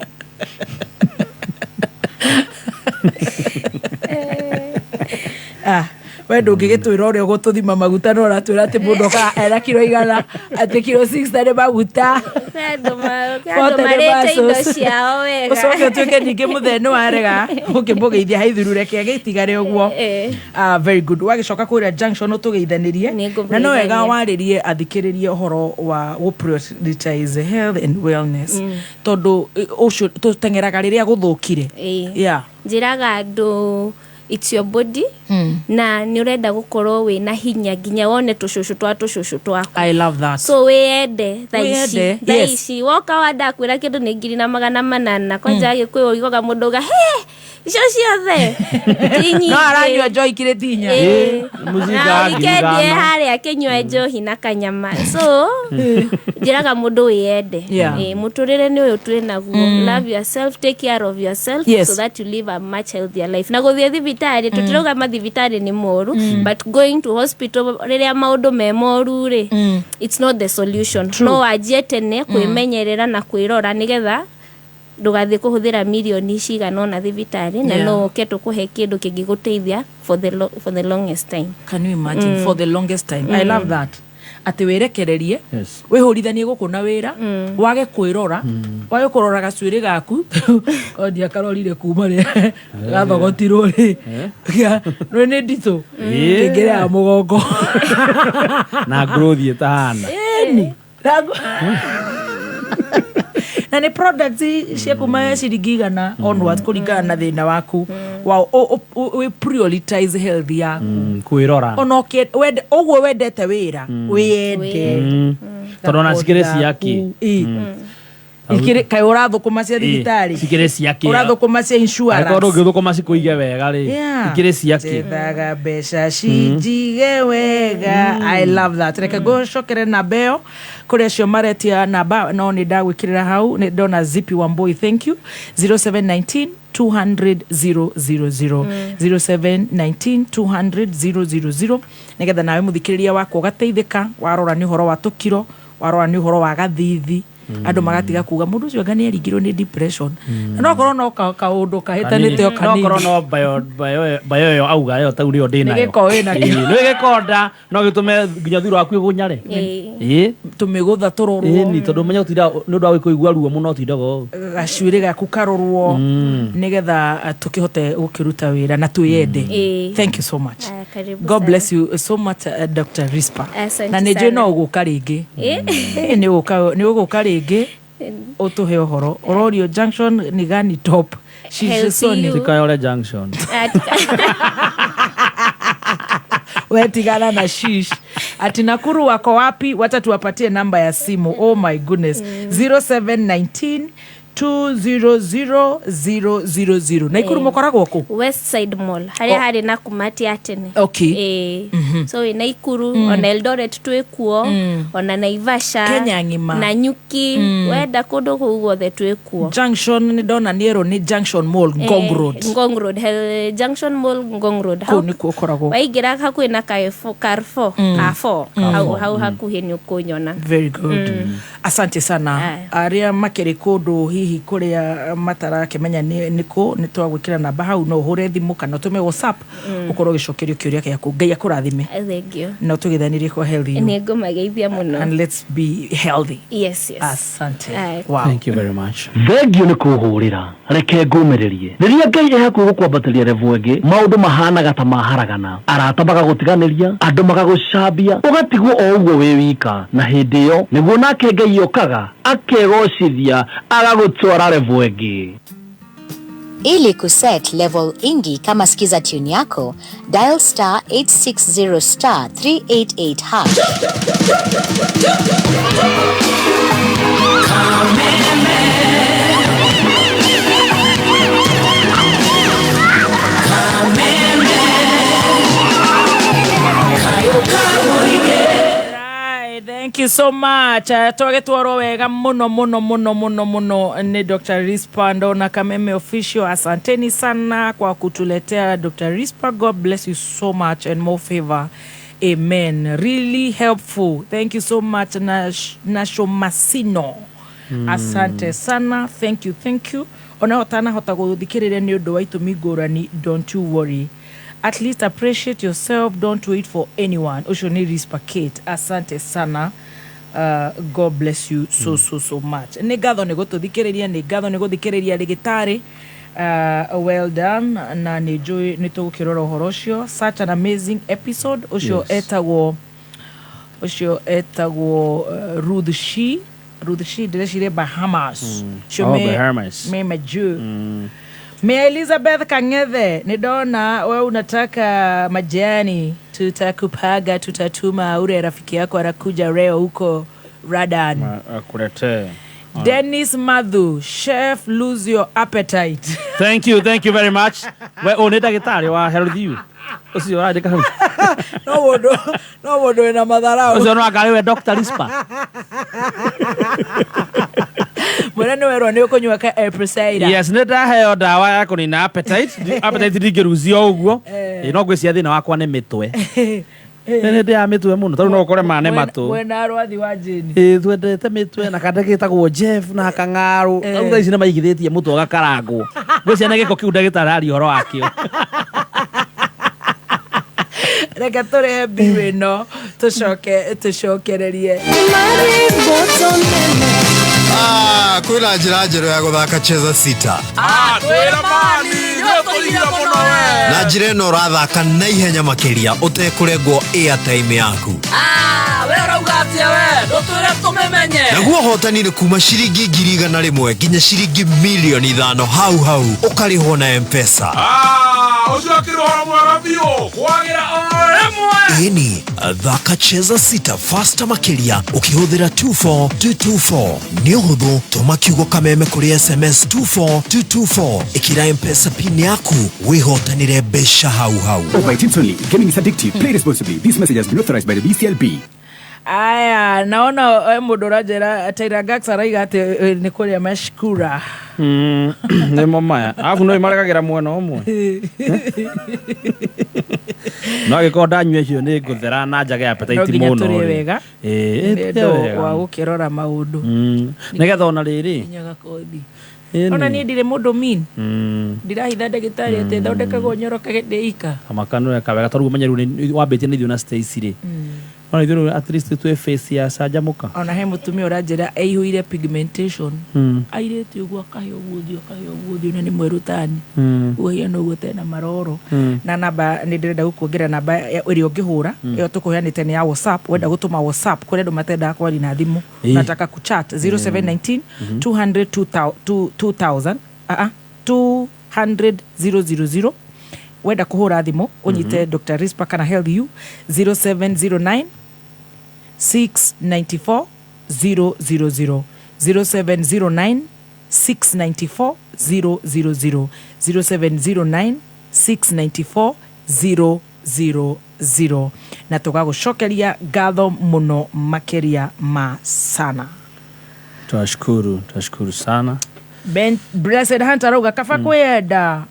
Ah, we ndũngĩgĩtwĩra ũrĩa ũgũtũthima maguta no ũratwĩra atĩ mũndũ okaga ena kiro 100, atĩ kiro 60 nĩ maguta. Kwĩ andũ 40 nĩ marĩte indo muscles. ciao wega. Ũcoke ũtuĩke ningĩ mũthee nĩ warega ũkĩmũgeithia haithurure kĩa gĩtigare ũguo. Ĩĩ. Ah, very good. Wagĩcoka kũrĩa junction ũtũgeithanĩrie, na no wega Nĩngũmũgeithania. warĩrie athikĩrĩrie ũhoro wa gũ prioritize health and wellness, tondũ ũcio tũteng'eraga rĩrĩa gũthũkire. Ĩĩ. Yeah. Njĩraga andũ it's your body, na nĩ ũrenda gũkorwo wĩna hinya nginya wone tũcũcũ twa tũcũcũ twaku. I love that. So wĩyende thaa ici. Wĩyende, Thaa yes. ici woka wandakwĩra kĩndũ nĩ 1800 kwanja gĩkũyũ ũiguaga mũndũ uga he icio ciothe ti nyingĩ. No aranyua njohi kirĩti inya. Ĩĩ. Mũcinga Na ngiri wikendi ithano. ĩ harĩa akĩnyua njohi na kanyama, so njĩraga mũndũ wĩyende. Yeah. Ĩĩ, mũtũrĩre nĩ ũyũ twĩ naguo. Love yourself, take care of yourself, Yes. so that you live a much healthier life. Na gũthiĩ thibitarĩ, tũtirauga mathibitarĩ nĩ moru, but going to hospital rĩrĩa maũndũ me moru rĩ, it's not the solution. No wanjie tene kwĩmenyerera na kwĩrora nĩgetha ndũgathiĩ kũhũthĩra mirioni cigana ũna thibitarĩ, na Yeah. no ũke tũkũhe kĩndũ kĩngĩgũteithia for the longest time. Can you imagine? For the longest time. I love that. Atĩ wĩrekererie, Yes. wĩhũrithanie gũkũ na wĩra, wage kwĩrora, wage kũrora gacuĩrĩ gaku ondia karorire kuma rĩ gathogotirwo rĩ rĩ nĩ nditũ kĩngĩrĩ ya mũgongo. Na growth ĩtahana. Ĩni. Na nĩ products cia kuma ciringi 100 onwards kũringana na thĩna waku wa wĩ prioritize health yaku. Kwĩrora. Ona ũguo wendete wĩra, wĩyende. Tondũ ona cikĩrĩ ciaki. Ikĩrĩ kaĩ ũrathũkũma cia thibitarĩ? Cikĩrĩ ciaki. Ũrathũkũma cia insurance? Angĩkorwo ndũngĩthũkũma cikũige wega rĩ, ikĩrĩ ciaki. Njethaga mbeca cinjige wega. I love that. Reke ngũcokere namba ĩyo kũrĩ acio maretia namba, no nĩ ndagwĩkĩrĩra hau. Nĩ ndona Zipi Wambui, thank you. 0719 200 000, 0719 200 000, nĩgetha nawe mũthikĩrĩria wakwa ũgateithĩka. Warora nĩ ũhoro wa tũkiro, warora nĩ ũhoro wa gathithi, andũ magatiga kuga mũndũ ũcio anga nĩ aringirwo nĩ depression, na no korwo no kaũndũ kahĩtanĩte o No kanini. korwo no bayo ĩyo auga ĩyo tau nĩyo ndĩ Nĩ nayo. gĩko wĩ nakĩo. Ĩĩ, nĩ gĩkonda no gĩtũme nginya thura waku ĩgũnyare. Ĩĩ. Tũmĩgũtha tũrorwo. Ĩni, tondũ menya ũtindaga nĩ ũndũ wa kũigua ruo mũno ũtindaga ũũ. Gacuĩrĩ gaku karorwo nĩgetha tũkĩhote gũkĩruta wĩra na twĩyende. Thank you so much. Aya, karibu God sana. bless you so much, Dr. Rispa. Asante Na nĩ njũĩ sana. no ũgũka rĩngĩ. Ĩ, nĩ ũgũka rĩngĩ ũtũhe ũhoro. Ũrorio junction nĩ gani top? Healthy you. Tikayore junction. We tigana na shish. Ati Nakuru wako wapi? Wacha tuwapatie namba ya simu. Oh my goodness. 0719 200 000. Naikuru mũkoragwo kũ? West Side Mall, harĩa harĩ na kumati ya tene. So wĩ Naikuru, ona Eldoret twĩ kuo, ona Naivasha. Kenya ng'ima. Nanyuki. Wenda kũndũ kũu guothe twĩ kuo. Junction nĩ ndona nĩ erwo nĩ Junction Mall, Ngong Road. Ngong Road, Junction Mall, Ngong Road. Kũu nĩkuo ũkoragwo. Waingĩra hakuhĩ na Carrefour, Carrefour, Carrefour. Hau hakuhĩ nĩ ũkũnyona. Very good. Asante sana. Arĩa makĩrĩ kũndũ hihi kũrĩa matarakĩmenya nĩ kũ, nĩ twagwĩkĩra namba hau, no ũhũre thimũ kana ũtũme WhatsApp, ũkorwo ũgĩcokerio kĩũria gĩaku. Ngai akũrathime. Thank you. Na ũtũgeithanirie kwa healthy you. Nĩ ngũmageithia mũno. And let's be healthy. Yes. Asante. Aye. Wow. Thank you very much. Thengio nĩ kũhũrĩra. Reke ngũmĩrĩrie. Rĩrĩa Ngai ĩhakuhĩ gũkwambatĩria level ĩngĩ, maũndũ mahanaga ta maharagana, arata magagũtiganĩria, andũ magagũcambia, ũgatigwo o ũguo wĩ wika. Na hĩndĩ ĩyo nĩguo nake Ngai okaga akegocithia, agagũtwara level ĩngĩ. Ili kuset level ingi kama skiza tune yako, dial star 860 star 388 hash. Right, thank you so much. Twagĩtwarwo wega mũno mũno mũno mũno mũno nĩ Dr. Rispa. Ndona Kameme Official, asanteni sana kwa kutuletea Dr. Rispa. God bless you so much and more favor. Amen. Really helpful. Thank you so much, Nashomasino. Asante sana. Thank you, thank you. Ona ũtanahota gũthikĩrĩria nĩ ũndũ wa itũmi ngũrani, don't you worry. At least appreciate yourself. Don't wait for anyone. Ũcio nĩ Rispa Kate. Asante sana. God bless you so so so much. Nĩ ngatho nĩ gũtũthikĩrĩria, nĩ ngatho nĩ gũthikĩrĩria rĩgĩtarĩ. Well done, na nĩ njũĩ nĩ tũgũkĩrora ũhoro ũcio. Such an amazing episode. Ũcio etagwo Ruth Shi. Ruth Shi, ndĩreciria Bahamas. Cio Oh, Bahamas. Me majuu. Mea Elizabeth Kangethe, nidona we unataka majani, tutakupaga, tutatuma ule rafiki yako anakuja leo huko Radan. Akuletee. Dennis Madhu, chef, lose your appetite. Thank you, thank you very much. We å nä ndagätarä wa health you å cio ũrandĩka hau. No mundu wina matharau. Å cio no angarä we Dr. Rispa. Mwene nĩ werwo nĩ ũkũnyua ka apple cider. Yes, nä ndaheo ndawa ya kũnina appetite. Appetite ndingĩruzio ũguo. Ĩ, no ngwĩciria thĩna wakwa nĩ mĩtwe. Nĩ ndĩ ya mĩtwe mũno, tondũ no ũkore mane matũ. Mwena rwathi wa Jane. Ĩ, twendete mĩtwe na kanda gĩtagwo Jeff na kang'arũ. Rĩu thaa ici nĩ maigithĩtie mũtwe ũgakarangwo. Ngwĩciria nĩ gĩko kĩu ndagĩtarĩ aria ũhoro wakĩo. Reke tũrĩhe mbiu ĩno tũcoke tũcokererie. Ah, kwĩna njĩra njerũ ya gũthaka cheza sita. Twĩra mani nĩũtũigire mũno we. Na njĩra ĩno ũrathaka na ihenya makĩria ũtekũrengwo airtime yaku. We ũrauga atĩa we ndũtwĩre tũmĩmenye. Naguo ũhotani nĩ kuma ciringi 100,000 nginya ciringi 5,000,000 hau hau ũkarĩhwo na mpesa. Ũcio akĩrĩ ũhoro mwega biũ kwagĩra o rĩmwe. Ĩni, thaka cheza sita fasta makĩria ũkĩhũthĩra 24224. Nĩ ũhũthũ, tũma kiugo kameme kũrĩ sms 24224, ĩkĩra mpesa pin yaku wĩhotanĩre mbeca hau hau. Over 18 only. Gaming is addictive. Play responsibly. This message has been authorized by the BCLB. Aya, naona mũndũ ũranjĩra Taira Gax araiga atĩ nĩ kũrĩa mashkura. Nĩmo maya arabu no maregagĩra mwena ũmwe no angĩkorwo ndanyua icio nĩ ngũthera na njage No appetite nginya mũno tũrĩe rĩ. wega. Ĩĩ, Nĩ tũrĩe ũndũ wega. wa gũkĩrora maũndũ. Nĩgetha ona rĩrĩ Nginya gakothi. Ĩni. Ona niĩ ndirĩ mũndũ mean. Ndirahitha ndagĩtarĩ atĩ thondekagwo nyorokage ndĩ ika. Kamakanũreka wega tondũ ũmenye rĩu wambĩtie nĩ ithuĩ na Stacy rĩ, ona ithuĩ rĩu at least twĩ face ya canjamũka. Ona he mũtumia ũranjĩra aihũire pigmentation. Airĩte ũguo akahĩa ũguo ũthiũ, akahĩa ũguo ũthiũ na nĩ mwerũ tani. Ũguo hiana ũguo tena maroro. Na namba nĩ ndĩrenda gũkuongerera namba ĩrĩa ũngĩhũra. Ĩyo tũkũheanĩte nĩ ya WhatsApp. Wenda gũtũma WhatsApp kũrĩ andũ matendaga kwaria na thimũ. Nataka kuchat 0719 200 2000, 200 000. Wenda kũhũra thimũ ũnyite Dr. Rispa kana Health You 0709 694 000, 0709 694 000, 0709 694 000, na tũgagũcokeria ngatho mũno makĩria ma sana. Twashukuru, twashukuru sana. Ben Blessed Hunter arauga kaba kwĩyenda.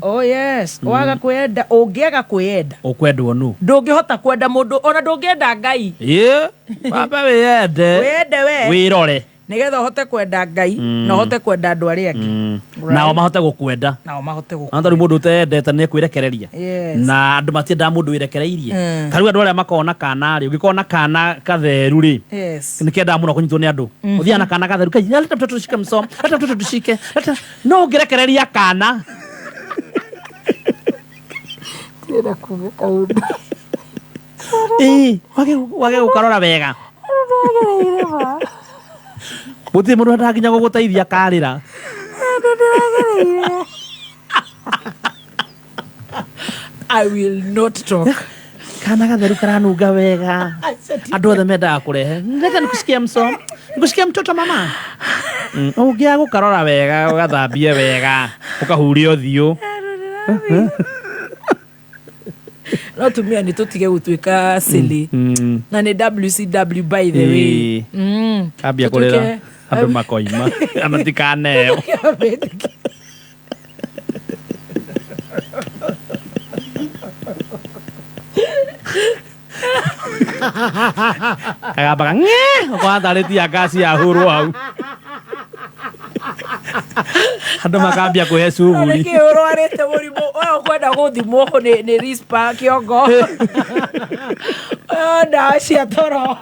Oh yes. Waga kwĩyenda, ũngĩaga kwĩyenda ũkwendwo nũ? Ndũngĩhota kwenda mũndũ, ona ndũngĩenda Ngai. Ĩ, wambe wĩyende. Wĩyende we. Wĩrore. Nĩgetha ũhote kwenda Ngai na ũhote kwenda andũ arĩa angĩ. Right. Nao mahote gũkwenda. Nao mahote gũkwenda. Na tondũ mũndũ ũteyendete nĩ kwĩrekereria. Yes. Na andũ matiendaga mũndũ wĩrekereirie. Ta rĩu andũ arĩa makoragwo na kana rĩ, ũngĩkorwo na kana katheru rĩ, Yes. nĩ kendaga mũno kũnyitwo nĩ andũ. Ũthiaga na kana katheru kai, leta mtoto tushike msomo, leta mtoto tushike, leta. No ũngĩrekereria kana. Ndĩrenda kuga kaũndũ. Ĩ, wage gũkarora wega. Gũtirĩ mũndũ wendaga nginya gũgũteithia karĩra. I will not talk. Kana gatheru karanunga wega. Andũ othe mendaga kũrehe. Leta nikusikia msomo. Nikusikia mtoto mama. Ũngĩaga gũkarora wega, ũgathambie wega, ũkahurie ũthiũ. No tumia nĩ tũtige gũtuĩka silly. Na nĩ WCW by the way. Ĩĩ. Ambia kũrĩra andũ makoima matikaneo. Kagambaga ng'e ũkona tarĩ tia ngasi yahũrwo hau. Andũ makambia kwĩhe cuguri. Nĩkĩ ũrwarĩte mũrimũ ũyũ ũkwenda gũthimwo nĩ Rispa kĩongo? Ũyũ ndawa cia toro.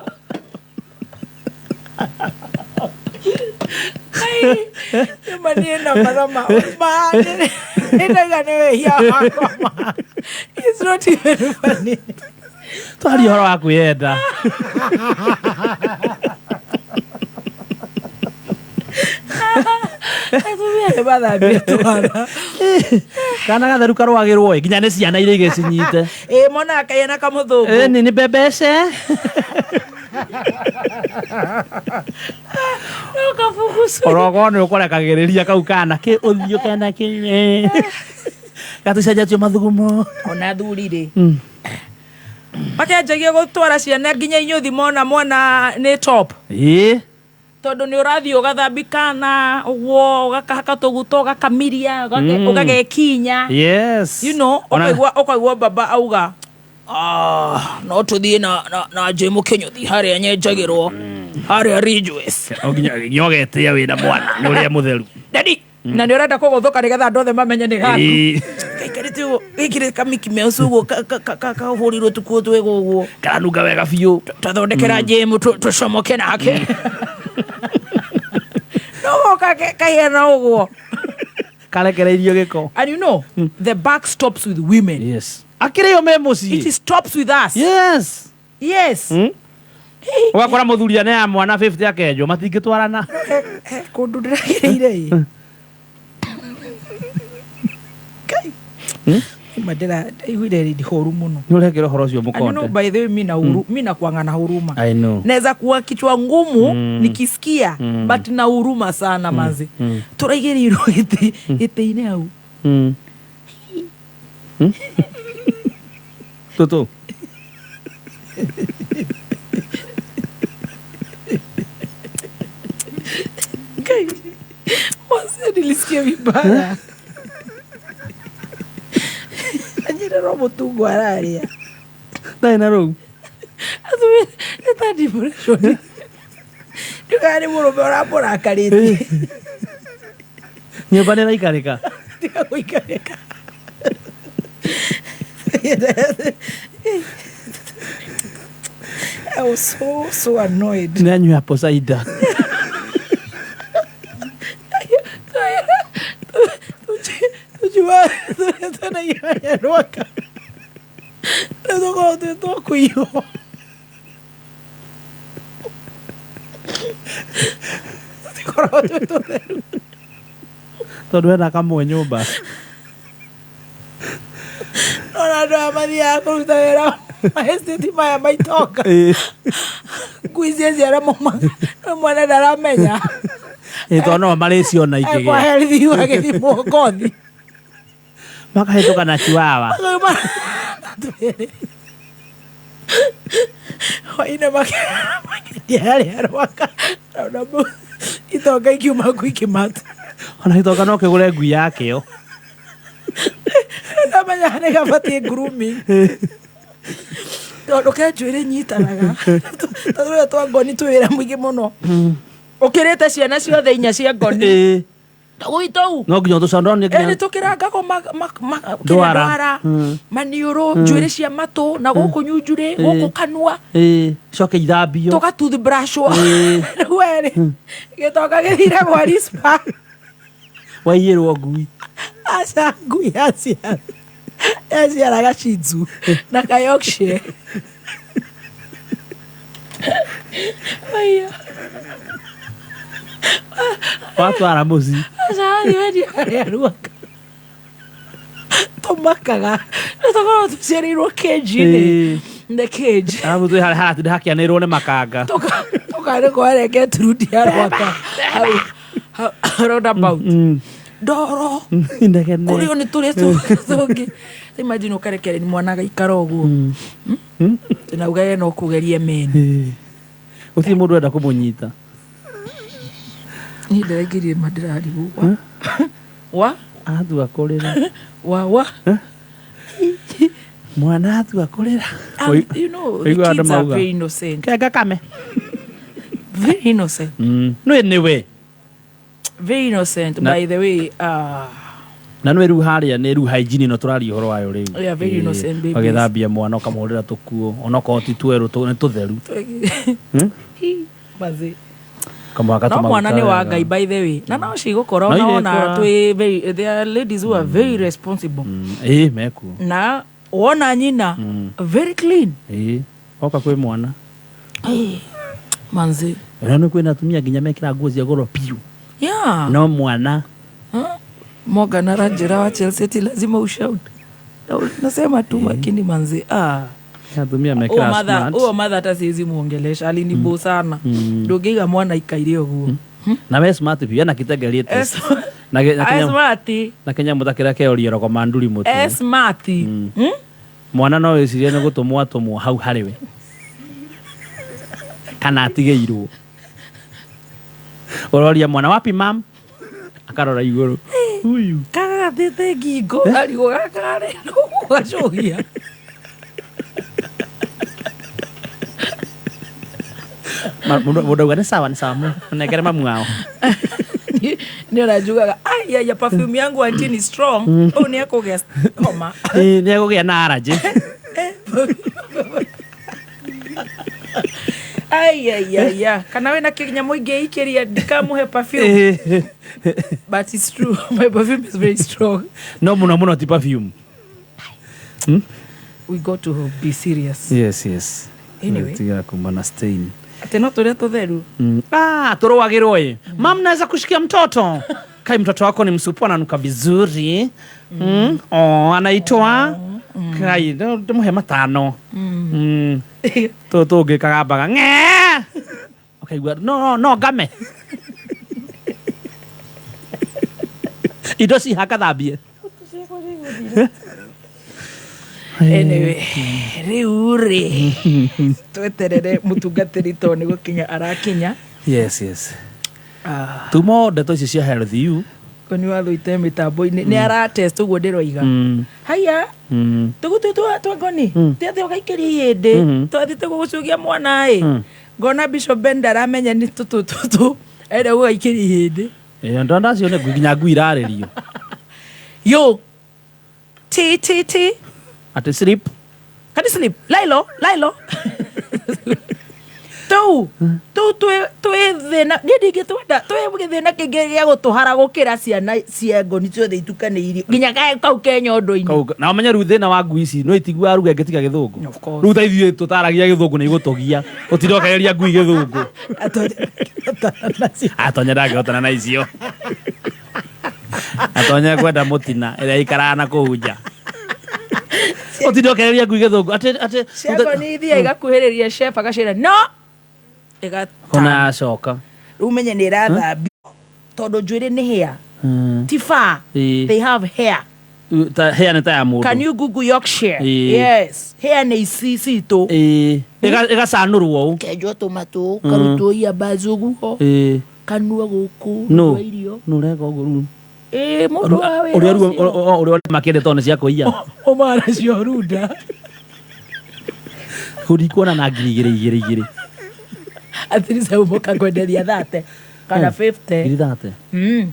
Ai, nĩma niĩ na mathoma ma nĩ ndauga nĩ wĩhia wakwa ma. It's not even funny. Twaria ũhoro wa kwĩyenda. Atumia nĩ mathambie twara. Kana gatheru karwagĩrwo ĩ, nginya nĩ ciana iria igĩcinyite. Ĩ, monaga kaiyana kamũthũngũ. Ĩ, nĩ bebece. No kabugucu. Orogo nĩ ũkũrekagĩrĩria kau kana kĩ ũthiũ kena kĩ gatũcenjetio mathugumo. Ona athuri rĩ, makenjagia gũtwara ciana nginya inyuthi mona mwana nĩ top. Ĩ. Tondũ nĩ ũrathiĩ ũgathambi kana ũguo ũgakahaka tũguta ũgakamiria ũgagekinya. Yes. You know, ũkaigua baba auga no tũthiĩ na Jim Kĩnyũthi harĩa nyenjagĩrwo harĩa Ridgeways. Nginya ũgetĩa wĩna mwana nĩ ũrĩa mũtheru. Daddy, na nĩ ũrenda kũgũthũka nĩgetha andũ othe mamenye nĩ gaku. Ĩ. Gaikarĩte ũguo gĩkĩrĩ kamiki mouse ũguo kahũrirwo tũkuo twega ũguo. Karanunga wega biũ. Twathondekera jemu tũcomoke nake. No goka kahiana ũguo. Karekereirio gĩko. And you know, the back stops with women. Yes. Akĩrĩ o me mũciĩ. It stops with us. Yes. Yes. Ũgakora mũthuri ane mwana 50 akenjwo matingĩtwarana. Kũndũ ndĩragereire ĩ. Kai. Ma ndĩraiguire horu mũno. Nĩ ũrekĩra ũhoro ũcio And you know, mũkonde. by the way, mi na huru, mi nakuanga na huruma. I know. Naweza kuwa kichwa ngumu nikisikia but na huruma sana manzi. Tũraigĩrĩirwo gĩtĩ gĩtĩ-inĩ hau. Tũtũ. Kai. Wazee nilisikia vibaya. Anyira no mũtungo araria. Ndarĩ na rũu. Atumia nĩ ta depression. Ndiũkaga nĩ mũrũme ũramũrakarĩtie. Nyũmba nĩ ĩraikarĩka. Tiga gũikarĩka. I was so so annoyed. Nĩ anyua apple cider. Tũkiuma tũnaigana rwaka. Rĩu tũkorwo twĩ twakũiywo. Tũtikoragwo twĩ tũtheru. Tondũ hena kamwe nyũmba. Nona andũ aya mathiaga kũruta wĩra maestĩti maya maitonga. Ngui ciaciara maumaga no mwana ndaramenya. Ĩ tondũ no marĩciona Ekwa ikĩgĩa. healthy agĩthimwo ngothi. Makahĩtũka na chihuahua. Makauma twĩrĩ. Hwaĩ-inĩ makendia harĩa rwaka. Naona itonga ikiuma ngui ikĩmata. Ona gĩtonga no kĩgũre ngui yakĩo. Ndamenya nĩ gabatiĩ grooming. Tondũ ke njuĩrĩ nyitanaga. Tondũ rĩrĩa twa ngoni twĩ wĩra mũingĩ mũno. Ũkĩrĩte ciana ciothe inya cia ngoni. Tũgui tũu. No nginya ũtũcandone Ĩ nĩ tũkĩrangagwo Ndwara. ndwara maniũrũ njuĩrĩ cia matũ na gũkũ nyunjurĩ gũkũ kanua Ĩ coke ithambio. tũga toothbrushwo. Rĩu werĩ gĩtonga gĩthire gwa rispa. Waiyĩrwo ngui. Aca ngui yaciara yaciaraga Shih Tzu na ka Yorkshire. Aya. Watwara mũciĩ. Aca athiĩ wendia harĩa Ruaka. Tũmakaga. Nĩ tũkoragwo tũciarĩirwo cage-inĩ. The cage. Arabu twĩ harĩa haratinda hakĩanĩrĩrwo nĩ makanga. Tũkarĩ kwa reke turudi ya Rwaka. Hau roundabout. Ndoro. Inegene. Kũrĩo nĩ tũrĩa tũngĩ. Imagine ũkarekereria mwana agaikara ũguo. Na ugaye no kũgerie meni. Gũtirĩ mũndũ enda kũmũnyita. Niĩ ndĩraingĩrire ma ndĩrarigwo. Wa? Atua kũrĩra. Wa? Mwana atua kũrĩra. You know, the kids are very innocent. Kenga kame. Very innocent. No anyway. Very innocent, by the way. Na nĩ rĩu harĩa nĩ rĩu hygiene ĩno tũraria ũhoro wayo rĩu. Yeah, very innocent babies. Ũgĩthambia mwana ũkamũhũrĩra tũkuo onokorwo ti twerũ nĩ tũtheru. Mazi. Kamũhaka No mwana tũmaguta nĩ wa wega. Ngai by the way. Na no cigũkora No ona irĩkũra. twĩ very there are ladies who are very responsible. Ĩ mekuo. Na wona nyina very clean. Ĩ oka kwĩ mwana. Manzi. Na nĩ kwĩna atumia nginya mekĩraga nguo cia goro biũ. Yeah. No mwana Morgan aranjĩra wa Chelsea ati lazima ushout. Nasema tu makini manzi. Atumia mekĩraga smart. Huo mother hata siwezi muongelesha, alinibo sana. Ndũngĩiga mwana aikaire ũguo. Na we smart biũ ena kĩtenge latest. Na Smart. na kĩnyamũ ta kĩrĩa keoria roko manduri mũtwe. Smart. Mwana no wĩcirie nĩ gũtũmwo atũmwo hau harĩ we. Kana atigĩirwo. Ũroria mwana wapi mam? Akarora igũrũ. Huyu. Kagathĩte ngingo arigwo gakarĩ gacũgia. Mũndũ auga nĩ sawa nĩ sawa mũnengere mamu wao. Nĩ ona njugaga ai ya perfume yangu auntie ni strong. Ũyũ nĩ ekũgĩa homa. Ĩĩ, nĩ egũgĩa na allergy. Ai ai ai ya. Kana wĩna kĩnyamũ ingĩikĩria ndikamũhe perfume. But it's true, my perfume is very strong. No mũno mũno ti perfume. We got to be serious. Yes, yes. Anyway. Tiga kuma na stain. Atĩ no tũrĩa tũtheru. Ah, tũrũagĩrwo ĩ. Mam, naweza kushikia mtoto. Kai mtoto wako ni msupu, ananuka vizuri. Oh, anaitwa Kai, ndĩmũhe matano. Tũtũ tũngĩ kagambaga ng'ee. Ũkaigua no no no ngame. Indo cihakathambie. Anyway, rĩu rĩ tweterere mũtungatĩri tondũ nĩ gũkinya arakinya. Yes, yes. Tumo ndeto ici cia health you. Koni wathuite mĩtambo-inĩ nĩ aratest ũguo ndĩroiga. Haya, tũgũtũ twa ngoni tiatĩ ũgaikĩria ihĩndĩ twathiĩte gũgũcugia mwana ĩ ngona Bishop Ben ndaramenya nĩ tũtũ tũtũ enda gũgaikĩria ihĩndĩ. Ĩyo ndona cio nĩ nginya ngui irarĩrio. Yo T T T Ati sleep. Can you sleep? Lilo, Lilo. Tũu tũu twĩ thĩna niĩ ndingĩtwenda twĩ gĩthĩna kĩngĩ gĩa gũtũhara gũkĩra ciana cia ngoni ciothe itukanĩirio nginya kau ke nyondo-inĩ. Na ũmenye rĩu thĩna wa ngui ici no itiguaga ruga ĩngĩtiga gĩthũngũ. Rĩu ta ithuĩ tũtaragia gĩthũngũ nĩ igũtũgia. Ũtinde ũkĩgeria ngui gĩthũngũ. Atonya ndangĩhotana na icio. Atonya kwenda mũtina ĩrĩa ĩikaraga na kũu nja. Ũtinde ũkĩgeria ngui gĩthũngũ. Atĩ Cia ngoni ithiaga igakuhĩrĩria chef agacĩra no Kona acoka. Rĩu ũmenye nĩ ĩrathambio tondũ njuĩrĩ nĩ hair. Ti fur. They have hair. Ta hair nĩ ta ya mũndũ. Can you google Yorkshire? Yes. Hair nĩ ici citũ. Ĩgacanũrwo ũũ. Kenjwo tũmatũ, karutwo iyambazi ũguo. Kanua gũkũ, No. irio. No ũreka ũguo rĩu. Ĩĩ mũndũ wa wĩra Ũrĩa rĩu ũcio. ũrĩa makĩendete tondũ nĩ cia kũiya. Ũmara cio runda. Kũrikuona na ngiri igĩrĩ igĩrĩ igĩrĩ. Atĩ nĩ kwenderia 30 kana 50. Ngiri 30.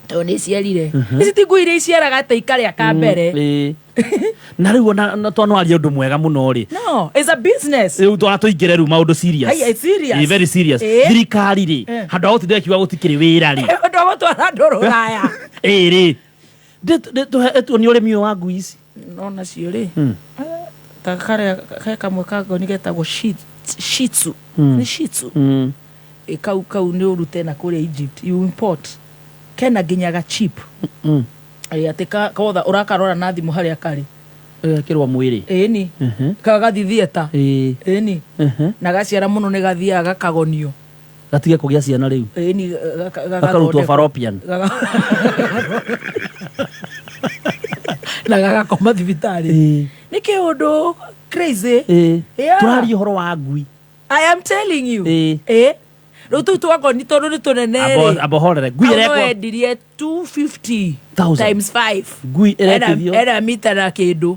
Tondũ nĩ ciarire. Ici ti ngui iria iciaraga atĩ ikarĩa ka mbere. Na rĩu ona tondũ waria ũndũ mwega mũno rĩ. No, it's a business. Rĩu twana tũingĩre rĩu maũndũ serious. Haya, it's serious. Ĩ, very serious. Thirikari rĩ, handũ ha gũtinda ĩkiuga gũtikĩrĩ wĩra rĩ. Handũ ha gũtwara andũ rũraya. Ĩ rĩ. Nĩ ũrĩmi ũyũ wa ngui ici. No nacio rĩ. Ta karĩa he kamwe ka ngoni getagwo Shih Tzu. Nĩ Shih Tzu. Kau kau nĩ ũrute na kũrĩa Egypt. You import. Kena nginya ga chip. Atĩ kotha ũrakarora na thimũ harĩa karĩ. Ĩgekĩrwo mwĩrĩ. Ĩni. Kagathiĩ theatre. Ĩni. Na gaciara mũno nĩ gathiaga gakagonio. Gatige kũgĩa ciana rĩu. Ĩni Gakarutwo fallopian. Na gagakoma thibitarĩ. Nĩ kĩũndũ crazy. Tũraria ũhoro wa ngui. I am telling you. Rĩu tũu twa ngoni tondũ nĩ tũnene rĩ. Amba ũhorere. Ngui Kau no ĩrekwo. endirie 250 Thousand. times 5. Ngui ĩrekithio. Ena mita na kĩndũ.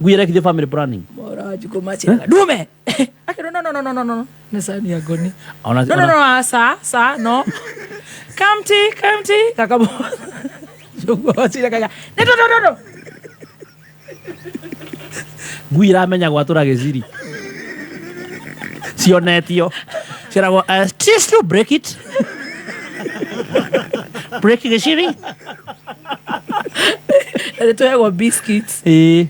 Ngui ĩrekithio family planning. Mora wanjikũ maciraga. Ndume. Akĩrwo no no no no no no. Nĩ cani ya ngoni. Ona No no no sa sa no. Kamti kamti kakamo. Njũgũ waciraga. No no no no. Ngui iramenya gwatũra gĩciri. Cionetio. Ciaragwo, just to break it. Break gĩciri. Nĩ tũheagwo biscuits. Ĩĩ.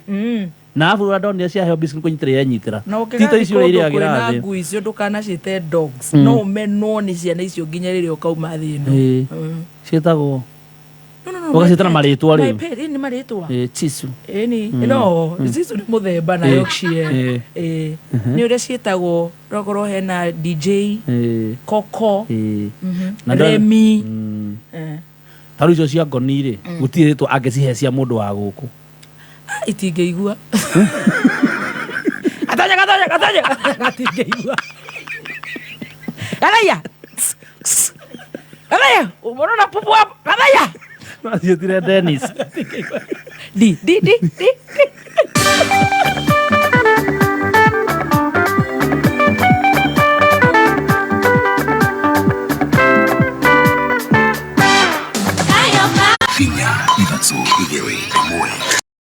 Na arabu ũrĩa ndonire ciaheo biscuit kũnyitĩrĩra yenyitĩra. Na Ti ta ũkĩgathiĩ icio kũndũ irĩagĩra kwĩna thĩ. ngui icio ndũkanacite dogs. No ũmenwo nĩ ciana icio nginya rĩrĩa ũkauma thĩ ĩno. Ĩĩ. Ciĩtagwo No, no, no, Ũgacĩta na my pet. marĩtwa My rĩu. pet, ĩĩ nĩ marĩtwa. Ĩĩ, Chisu. Ĩni, no, Chisu nĩ mũthemba na Yorkshire. Ĩĩ. Nĩ ũrĩa ciĩtagwo, rokorwo hena DJ, Coco, Remi. Ta rĩu icio cia ngoni rĩ, gũtirĩ rĩtwa angĩcihe cia mũndũ wa gũkũ. Itingĩigua. Gatonya, gatonya, gatonya. Gatingĩigua. Gathaiya. Gathaiya. Umeona pupu hapo? Gathaiya. Maciĩtire Dennis. D D D D.